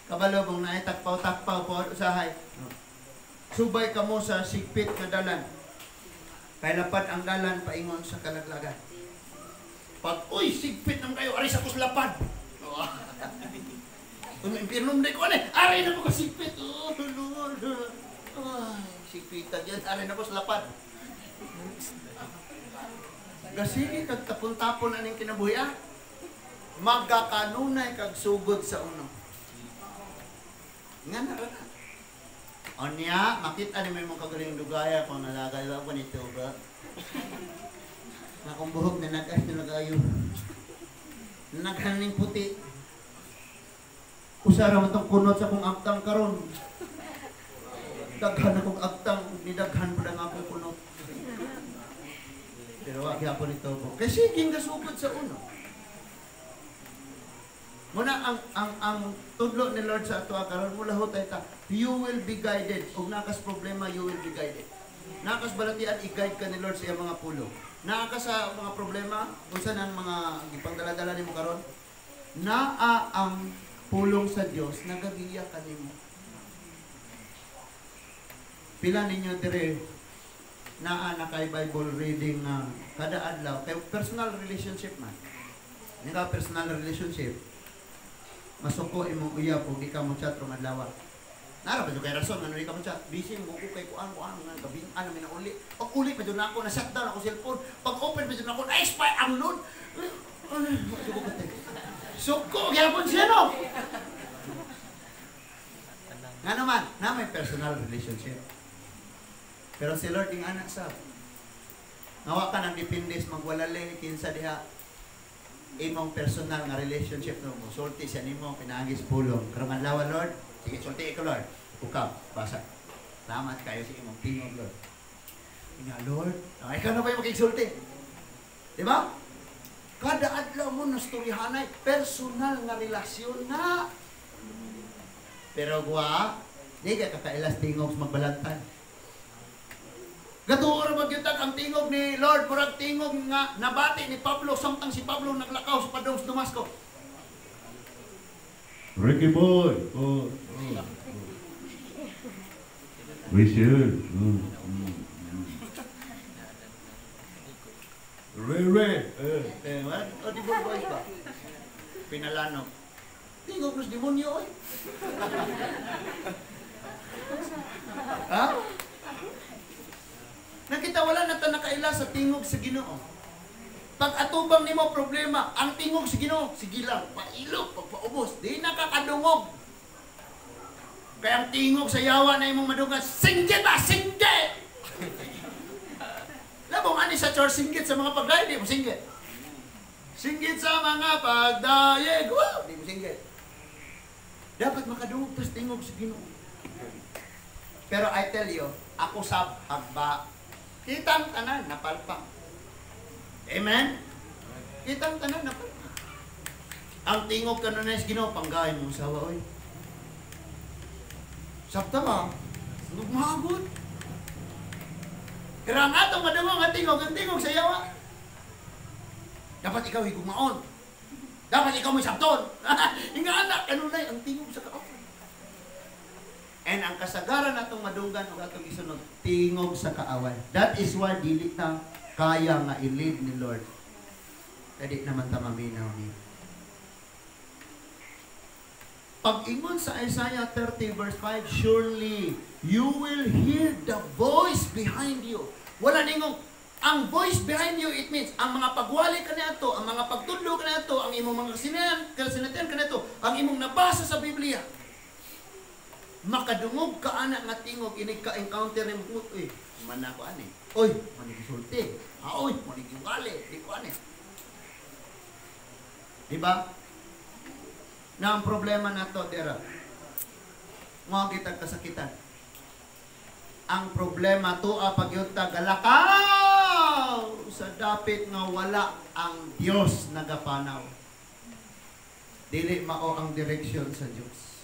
Kabalo kung naay tagpaw-tagpaw po usahay. Subay kamo sa sigpit nga dalan. Kay lapad ang dalan paingon sa kalaglagan. Pag, uy, sigpit naman kayo, aray sa kuslapad. Impirnom na ko, aray na mo ka sigpit. Oh, Lord. Ay, sigpitan yan, aray na ko sa lapad. Gasigi, kag tapon-tapon aning kinabuhi, ah. Magakanunay kag sugod sa uno. Nga na na. Onya, makita ni may mong kagaling dugaya kung nalagay ako nito ba? Akong buhok na nag-ayo. Naghaning puti. Usara mo itong kunot sa akong agtang karon. Daghan akong agtang, nidaghan pa lang akong kunot. Pero wag ako nito po. Kasi sige kasugod sa uno. Muna ang tudlo ni Lord sa ato karon mula hutay ta, you will be guided. Og nakas problema, you will be guided. Nakas balatian, i-guide ka ni Lord sa iyang mga pulong. Naa ka sa mga problema, unsa nang mga gipangdala-dala nimo karon, naa ang pulong sa Dios nagagiya kanimo. Pila ninyo dire naa na kay Bible reading na kada adlaw kay personal relationship man. Nika personal relationship, masuko imong uyab og di ka mo chat rong adlaw. Nara pa jud kay rason ngano di ka mo chat. Busy mo ko kay kuan kuan nga gabi ana mi na uli. Pag uli pa jud nako na shutdown ako cellphone. Pag open pa jud nako na expire ang load. Suko ko te. Suko gyapon siya no. Ngano man, na may personal relationship. Pero si Lord ing anak sa. Ngawa ka nang depende sa magwalali kinsa diha imong personal nga relationship no mo. Sulti siya nimo pinaagis pulong. Karong adlaw Lord, sige sulti ko Lord. Ukaw, basa. Salamat kayo sa imong tingog Lord. Ina Lord, ay ikaw na ba yung makigsulti? Di ba? Kada adlaw mo nastoryahanay personal nga relasyon na. Pero guwa, di ka kakailas tingog sa magbalantan. Gatuo ra magyutag ang tingog ni Lord, murag tingog nga nabati ni Pablo samtang si Pablo naglakaw sa padung sa Damasco. Ricky boy, oh, oh. Richard, oh, oh. Ray Ray, eh, oh, di ba boys ba? Pinalano. Tingog nos demonyo oy. Ha? Nakita wala na ta nakaila sa tingog sa Ginoo. Pag atubang nimo problema, ang tingog sa Ginoo, sige lang, pailok, pagpaubos, di nakakadungog. Kaya ang tingog sa yawa na imong madungan, singgit ba, singgit! Labong ani sa church, singgit sa mga pagdayeg, di mo singgit. Singgit sa mga pagdayeg, wow, di mo singgit. Dapat makadungog tas tingog sa Ginoo. Pero I tell you, ako sab hagba. Kitang tanan, napalpak. Amen? Kitang tanan, napalpak. Ang tingog kanunay sa Ginoo, panggay mo sawa oy. Sabta ba? Gugmagod. Pero ang atong madungog nga tingog, ang tingog sa yawa. Dapat ikaw higugmaon. Dapat ikaw may sabton. Nga anak, kanunay ang tingog sa kaaway. And ang kasagaran atong madunggan ug atong isunod, tingog sa kaaway. That is why dili na kaya nga i-lead ni Lord. Kadi naman ta maminaw niya. Pag-ingon sa Isaiah 30 verse 5, "Surely you will hear the voice behind you." Wala ningong, ang voice behind you, it means, ang mga pagwali kaniadto, ang mga pagtudlo kaniadto, ang imong mga kasinatian kaniadto, ang imong nabasa sa Biblia. Makadungog ka ana nga tingog, inig ka encounter ni mo, "Uy, man ako ani. Uy, manig sulti. Ah, uy, manig wali, di ko ani." Di ba? Na ang problema nato dira. Mao kitag kasakitan. Ang problema tua pagyunta galakaw sa dapit nga wala ang Dios nagapanaw. Dili mao ang direksyon sa Dios.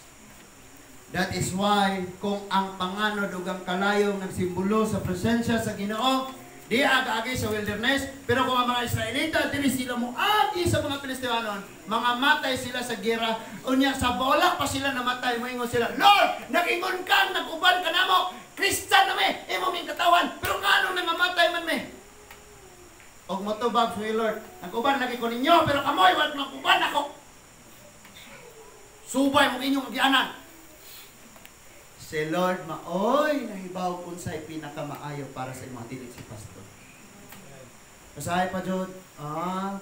That is why kung ang panganod ug ang kalayong nagsimbolo sa presensya sa Ginoo, di aga-agi sa wilderness, pero kung ang mga Israelita dili sila moagi sa mga Filisteanon, mga matay sila sa gera, unya sa bola pa sila namatay, moingon sila, "Lord, nag-ingon kang nag-uban ka namo, Christian na mi, imo ming katawan, pero nganong nangamatay man mi?" Og motubag si Lord, "Nag-uban lagi ko ninyo, pero kamoy wala nag-uban ako. Subay mong inyong agianan." Si Lord maoy nahibaw unsay pinakamaayo para sa imong, dili si pastor. Usahay pa jud,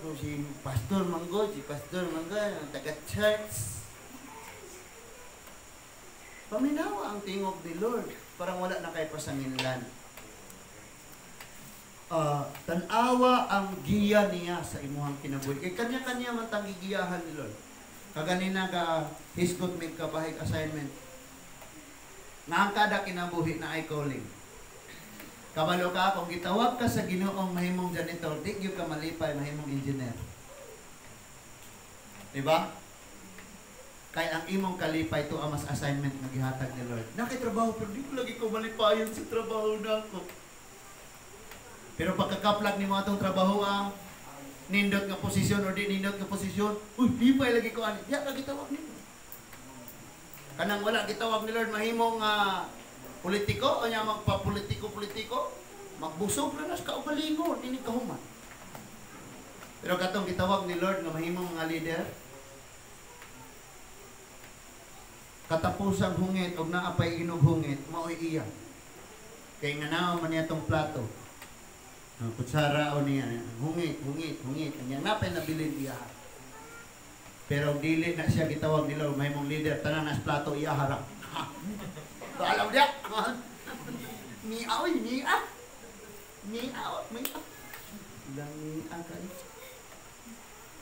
kung si pastor manggod, si pastor manggod, ang taga-church. Paminawa ang tingog ni Lord. Parang wala na kay pasanginlan. Tanawa ang giya niya sa imuhang kinabuhi. Kay kanya-kanya man tang gigiyahan ni Lord. Kaganina ka hisgot mig kabahig assignment. Nga ang kada kinabuhi na ay calling. Kabalo ka, kung gitawag ka sa Ginoong mahimong janitor, di gyud ka malipay mahimong engineer. Diba? Kay ang imong kalipay to ang mas assignment nga gihatag ni Lord. Nakitrabaho pero di ko lagi ko malipayon sa trabaho nako. Pero pagkakaplag nimo atong trabaho nindot nga posisyon or di nindot nga posisyon, uy, lipay lagi ko ani. Ya ka gitawag nimo. Kanang wala gitawag ni Lord mahimong politiko o nya magpa-politiko-politiko, magbusog na nas kaugalingon ini kahuman. Pero katong gitawag ni Lord nga mahimong mga leader, katapusang hungit og naa pay inog hungit, maoy iya. Kay nga nao man niya tong plato. Ang kutsara o niya, hungit, hungit, hungit. Anya napay nabilin iya. Pero dili na siya gitawag ni Lord mahimong leader, tanan nas plato iya harap. Baalaw dia. Mia oy, mia. Mia, mia. Lang kayo.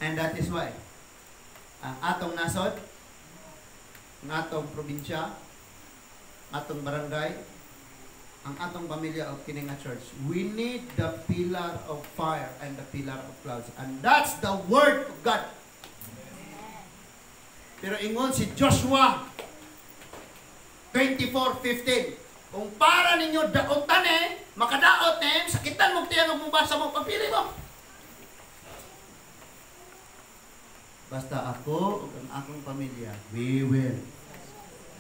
And that is why ang atong nasod, ang atong probinsya, atong barangay, ang atong pamilya o kini nga church, we need the pillar of fire and the pillar of clouds. And that's the word of God. Pero ingon si Joshua 24:15, kung para ninyo daotan makadaot sakitan mo tiyan og mubasa mo, pagpili mo. Basta ako ug ang akong pamilya, we will.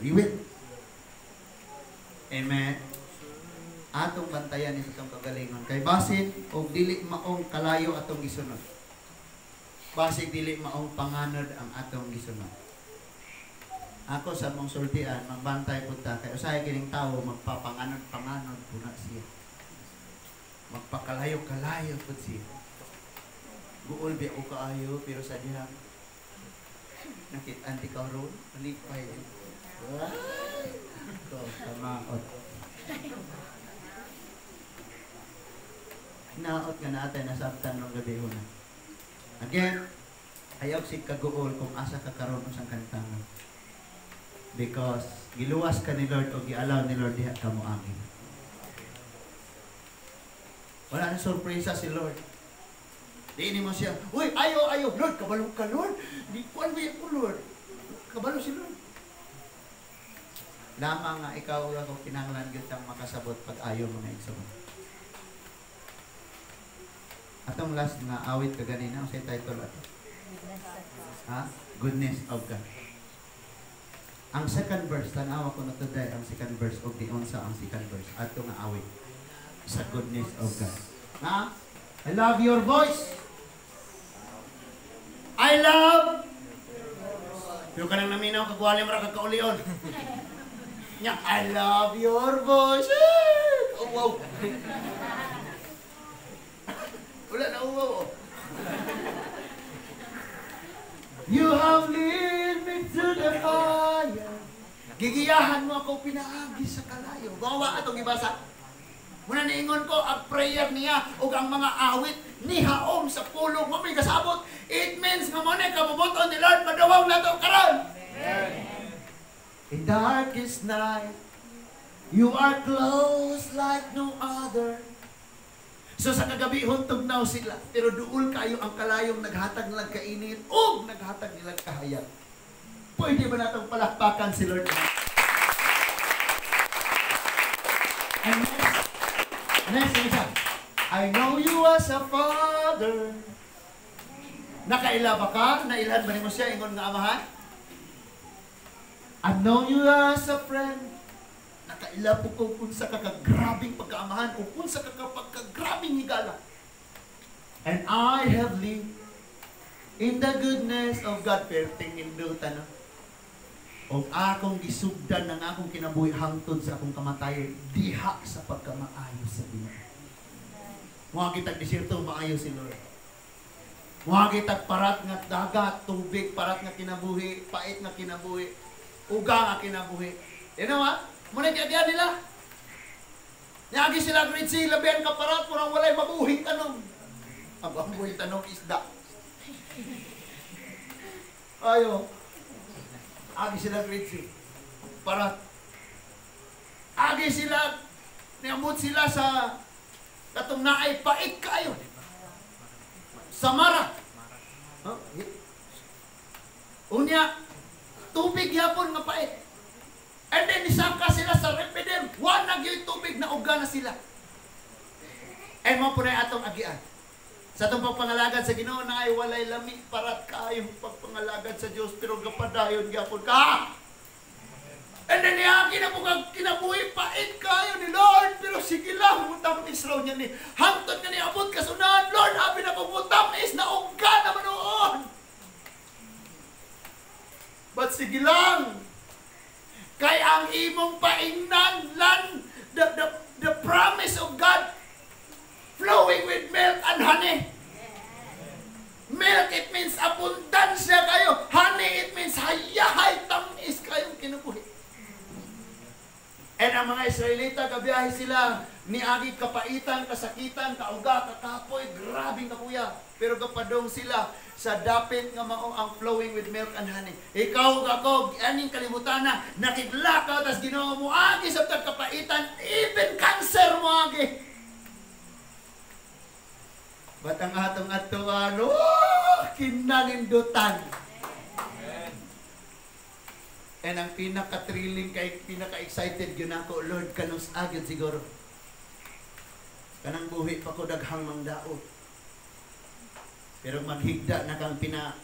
We will. Amen. Atong bantayan ni sa atong kagalingon. Kay basin og dili maong kalayo atong gisunod. Basig dili maong panganod ang atong gisunod. Ako sa mong sultian, magbantay punta kay usahay kining tawo magpapanganod-panganod puna siya. Magpakalayo-kalayo pud siya. Guol biya ko kaayo pero sa dihang nakit-an ti karon, malipay. Ito, kamaot. Naot nga natin nasabtan ng gabi una. Again, ayaw si kaguol kung asa ka karon usang kantangan. Because giluwas ka ni Lord o gialaw ni Lord diha ka moagi. Wala na sorpresa si Lord. Di nimo siya, "Uy, ayo, ayo, Lord, kabalo ka, Lord. Di kuan ba ko, Lord?" Kabalo si Lord. Lamang nga ikaw ug ako kinahanglan gyud tang makasabot pag ayo, mga igsoon. Atong last nga awit kaganina, unsay title ato? Ha? Goodness of God. Ang second verse, tanawa ko na today ang second verse og di unsa ang second verse ato nga awit sa goodness of God. Ha? I love your voice. I love. Pero kanang naminaw kag wala mo ra kag kaulion. Nya, I love your voice. Eh, oh, wow. Wala na uwaw. Oh. You have led me to the fire. Gigiyahan mo ako pinaagi sa kalayo. Gawa atong gibasa. Muna niingon ko, ang prayer niya ug ang mga awit nihaom sa pulong mo may kasabot. It means nga mo na kabubuton ni Lord maduwag na to karon. In darkest night, you are close like no other. So sa kagabihon tugnaw sila, pero duol kayo ang kalayong naghatag nilang kainit ug naghatag nilang kahayag. Pwede ba natong palakpakan si Lord? And next, next, isa. I know you as a father. Nakaila ba ka? Nailhan ba nimo siya ingon nga amahan? I know you as a friend. Nakaila po ko kung sa kakagrabing pagkaamahan o kung sa kakapagkagrabing higala. And I have lived in the goodness of God. Perting indutan, no? Og akong gisugdan ng akong kinabuhi hangtod sa akong kamatayon diha sa pagkamaayo sa Ginoo. Mga kitag desierto, maayo si Lord. Mga kitag parat nga dagat, tubig, parat nga kinabuhi, pait nga kinabuhi, uga nga kinabuhi. You know what? Muna giagyan nila. Niagi sila Great Sea, labihan ka parat, murang walay mabuhing tanom. Ang mabuhing tanom, isda. Ayo. Agi sila Great Sea. Parat. Agi sila, niamot sila sa katong naay pait kaayo. Samara. Huh? Unya, tubig yapon nga pait. And then nisaka sila sa Rephidim. Wa na gyud tubig, nauga na sila. And mo po na atong agian. Sa atong pagpangalagad sa Ginoo na ay walay lami parat kaayong pagpangalagad sa Dios pero gapadayon gyapon ka. And then niagi na po kag kinabuhi pait kayo ni Lord, pero sige lang mutamis raw niya ni hangtod nga niabot kasunahan, Lord, abi na ko mutamis na uga na noon. But sige lang, kay ang imong paingnan lan the promise of God flowing with milk and honey. Milk, it means abundansya kayo. Honey, it means hayahay tamis kayong kinabuhi. And ang mga Israelita, kabiyahe sila, niagi kapaitan, kasakitan, kauga, kakapoy, grabing kakuya. Pero kapadong sila sa dapit nga mao ang flowing with milk and honey. Ikaw ug ako, aning kalibutan na, nakiglakaw, tas Ginoo mo, agi sa kapaitan, even cancer mo agi. But ang atong atuan, oh, kinanindutan. And ang pinaka-thrilling kay pinaka-excited yun ako, Lord, kanus agad siguro. Kanang buhi pa ko daghang mangdaot. Pero maghigda na kang pina...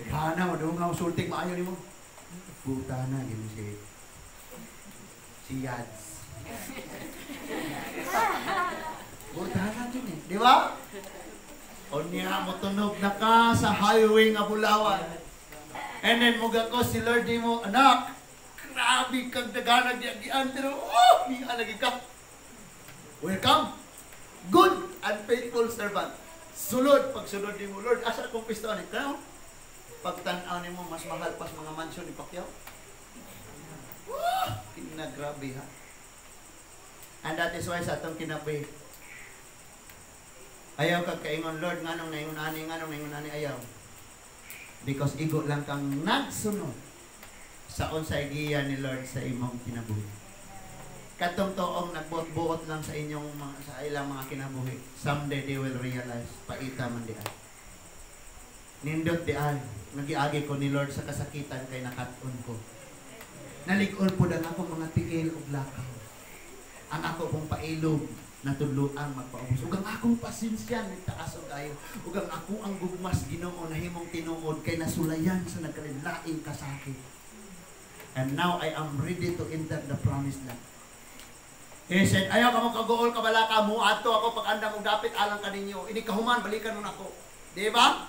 Daghana, madungaw, sulting, maayo nimo. Buta na, gino si Yads. Buta na dyan eh. Di ba? O niya, motunog na ka sa highway nga Bulawan. And then, muga ko si Lord di mo, anak, grabe kang daganag diagian, pero oh, niya lagi ka. Welcome. Good and faithful servant. Sulod, pagsulod ni mo, Lord, asa akong pisto ni? Kaya, pagtanaw ni mo, mas mahal pas mga mansyon ni Pacquiao. Wah, kinagrabe ha. And that is why sa atong kinabuhi, ayaw kag kaingon, Lord, nganong naingon ani, nganong naingon ani, ayaw. Because igo lang kang nagsunod sa unsay giya ni Lord sa imong kinabuhi. Katong toong nagbuot-buot lang sa inyong mga, sa ilang mga kinabuhi. Someday they will realize, paita man di ay. Nindot di ay. Nagiagi ko ni Lord sa kasakitan kay nakat-on ko. Nalig-on po ang ako mga tiil ug lakaw. Ang ako pong pailob natudloang magpaubos. Ug ang akong pasensya nagtaas og ayo. Ug ang ako ang gugmas Ginoo nahimong tinuod kay nasulayan sa nagkalain kasakit. And now I am ready to enter the promised land. He said, "Ayaw ka mo kaguol kabalaka mo, ato ako pag andam og dapit alang kaninyo. Ini kahuman, balikan mo nako." Di ba?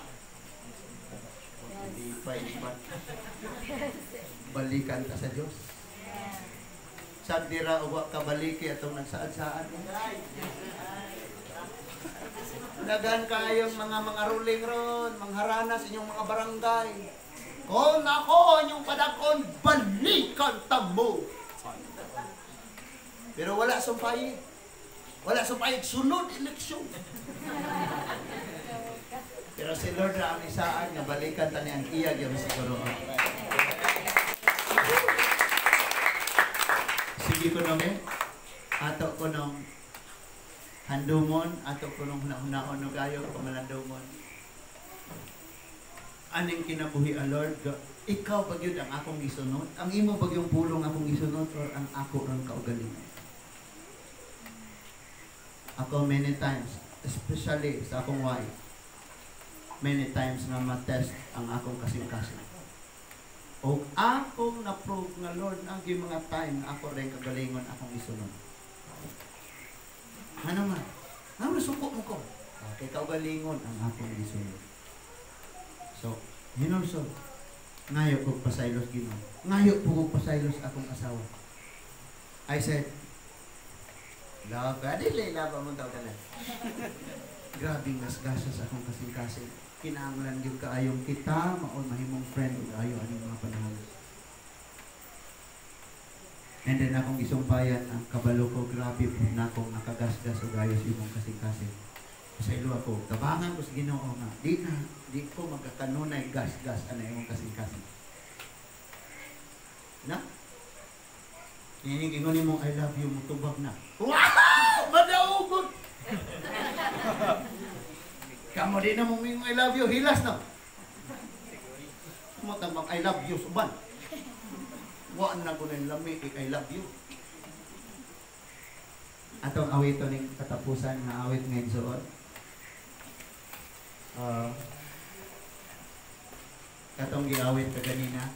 Hindi pa, hindi pa. Balikan ka sa Diyos. Sagdira o wa ka baliki atong nagsaad-saad. Daghan kayong mga ruling ron, mangharana sa inyong mga barangay. Kung ako inyong padakon, balikan ta mo. Pero wala sumpayi. Wala sumpayi. Sunod eleksyon. Pero si Lord ra ang isaan nga balikan ta ni ang iya gyud siguro. Sige ko nung ato ko nung handumon, ato ko nung hunahunaon no gayo pamalandumon. Aning kinabuhi a Lord, ikaw ba gyud ang akong gisunod? Ang imo ba gyud pulong akong gisunod or ang ako rang kaugalingon? Ako many times, especially sa akong wife, many times nga matest ang akong kasing-kasing. O akong na-prove nga Lord, ang mga time nga ako rin kagalingon akong isunod. Ano man? Ano suko mo ko? Kay kaugalingon ang akong gisunod. So, hinulsol, ngayo kog pasaylos Ginoo. Ngayo po kog pasaylos akong asawa. I said, "Love, dili love among tawag na. Grabe gasgasa sa akong kasing-kasing. Kinahanglan gyud kaayong kita maon mahimong friend ug ayo aning mga panahon." And then akong gisumpayan ang kabalo ko, grabe po na akong nakagasgas ug ayo sa imong kasing-kasing. Pasaylo ako, tabangan ko sa Ginoo nga di na di ko magkakanunay gas-gas ana imong kasing-kasing. Na? Nining ingon nimo "I love you," mutubag na. Wow! Madaugon! Kamo di na mong "I love you," hilas na. Mo tang "I love you" suban. Wa na ko nang lami "I love you." Atong awito ning katapusan nga awit ngayon suod. Katong giawit kaganina,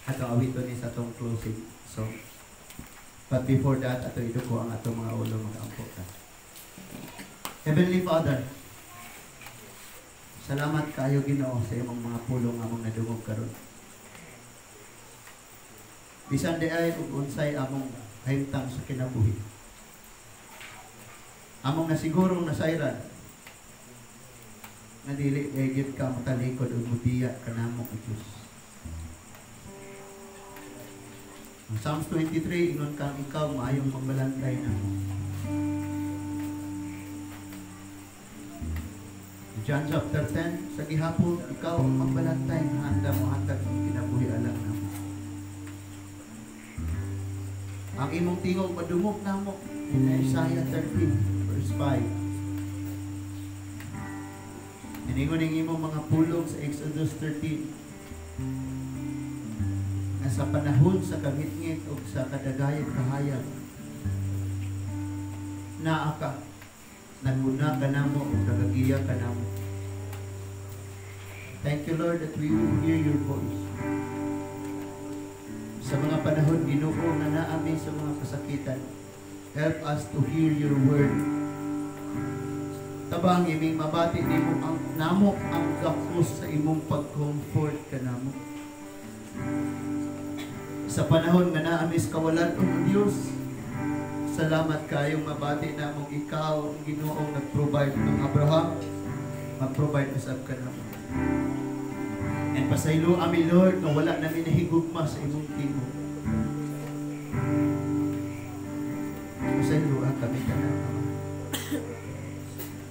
atong awito ni sa atong closing song. But before that, ato iduko ang atong mga ulo, mag-ampo ka. Heavenly Father, salamat kayo Ginoo sa imong mga pulong among nadungog karon. Bisan di ay ug unsay among kahimtang sa kinabuhi, among nasigurong nasayran nga dili kay gyud ka motalikod ug mobiya kanamo o Dios. Ang Psalms 23, ingon kang ikaw maayong magbalantay na. John chapter 10, sa gihapon, ikaw ang magbalantay, handa mo hatag ang kinabuhi alang namo. Ang imong tingog madungog namo in Isaiah 13, verse 5. Iningon ang imong mga pulong sa Exodus 13, na sa panahon sa kangitngit o sa kadagayang kahayag, naa ka, nanguna ka namo o nagagiya ka namo. Thank you, Lord, that we will hear your voice. Sa mga panahon, Ginoo, nga naami sa mga kasakitan, help us to hear your word. Tabang iming mabati nimo ang namo ang gapos sa imong pag-comfort kanamo. Sa panahon nga naami sa kawalan, O Dios, salamat kayong mabati namong ikaw ang Ginoong nag-provide ng Abraham, mag-provide usab ka namo. And pasaylo ami, Lord, nga wala nami nahigugma sa imong tingog. Pasaylo ang kami tanan, Ama.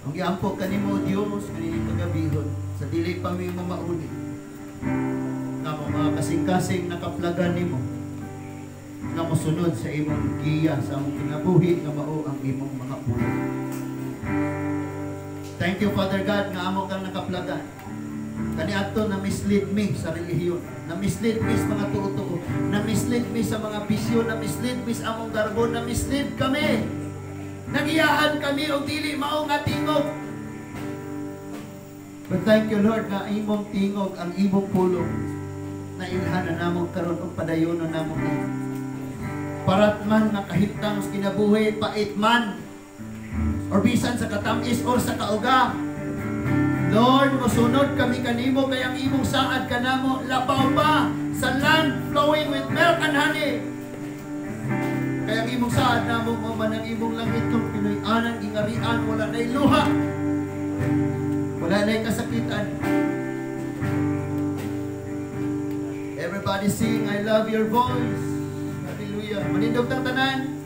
Ang giampo kanimo, Dios, kanining kagabihon, sa dili pa mi mamauli, nga mga kasing-kasing nakaplagan nimo, Nga mosunod sa imong giya sa among kinabuhi nga mao ang imong mga pulong. Thank you, Father God, nga amo kang nakaplagan. Kaniadto na mislead mi sa relihiyon, na mislead mi sa mga tuo-tuo, na mislead mi sa mga bisyo, na mislead mi sa among garbo, na mislead kami. Nagiyaan kami og dili mao nga tingog. But thank you, Lord, nga imong tingog ang imong pulong na ilhan na namo karon og padayonon namo ni. Parat man nga kahimtang sa kinabuhi, pait man, or bisan sa katamis or sa kauga. Lord, mosunod kami kanimo kay ang imong saad kanamo labaw pa sa land flowing with milk and honey. Kay ang imong saad namo mao man ang imong langit kung Pinoy-anan gingarian, wala na'y luha. Wala na'y kasakitan. Everybody sing, "I love your voice." Hallelujah. Manindog tang tanan.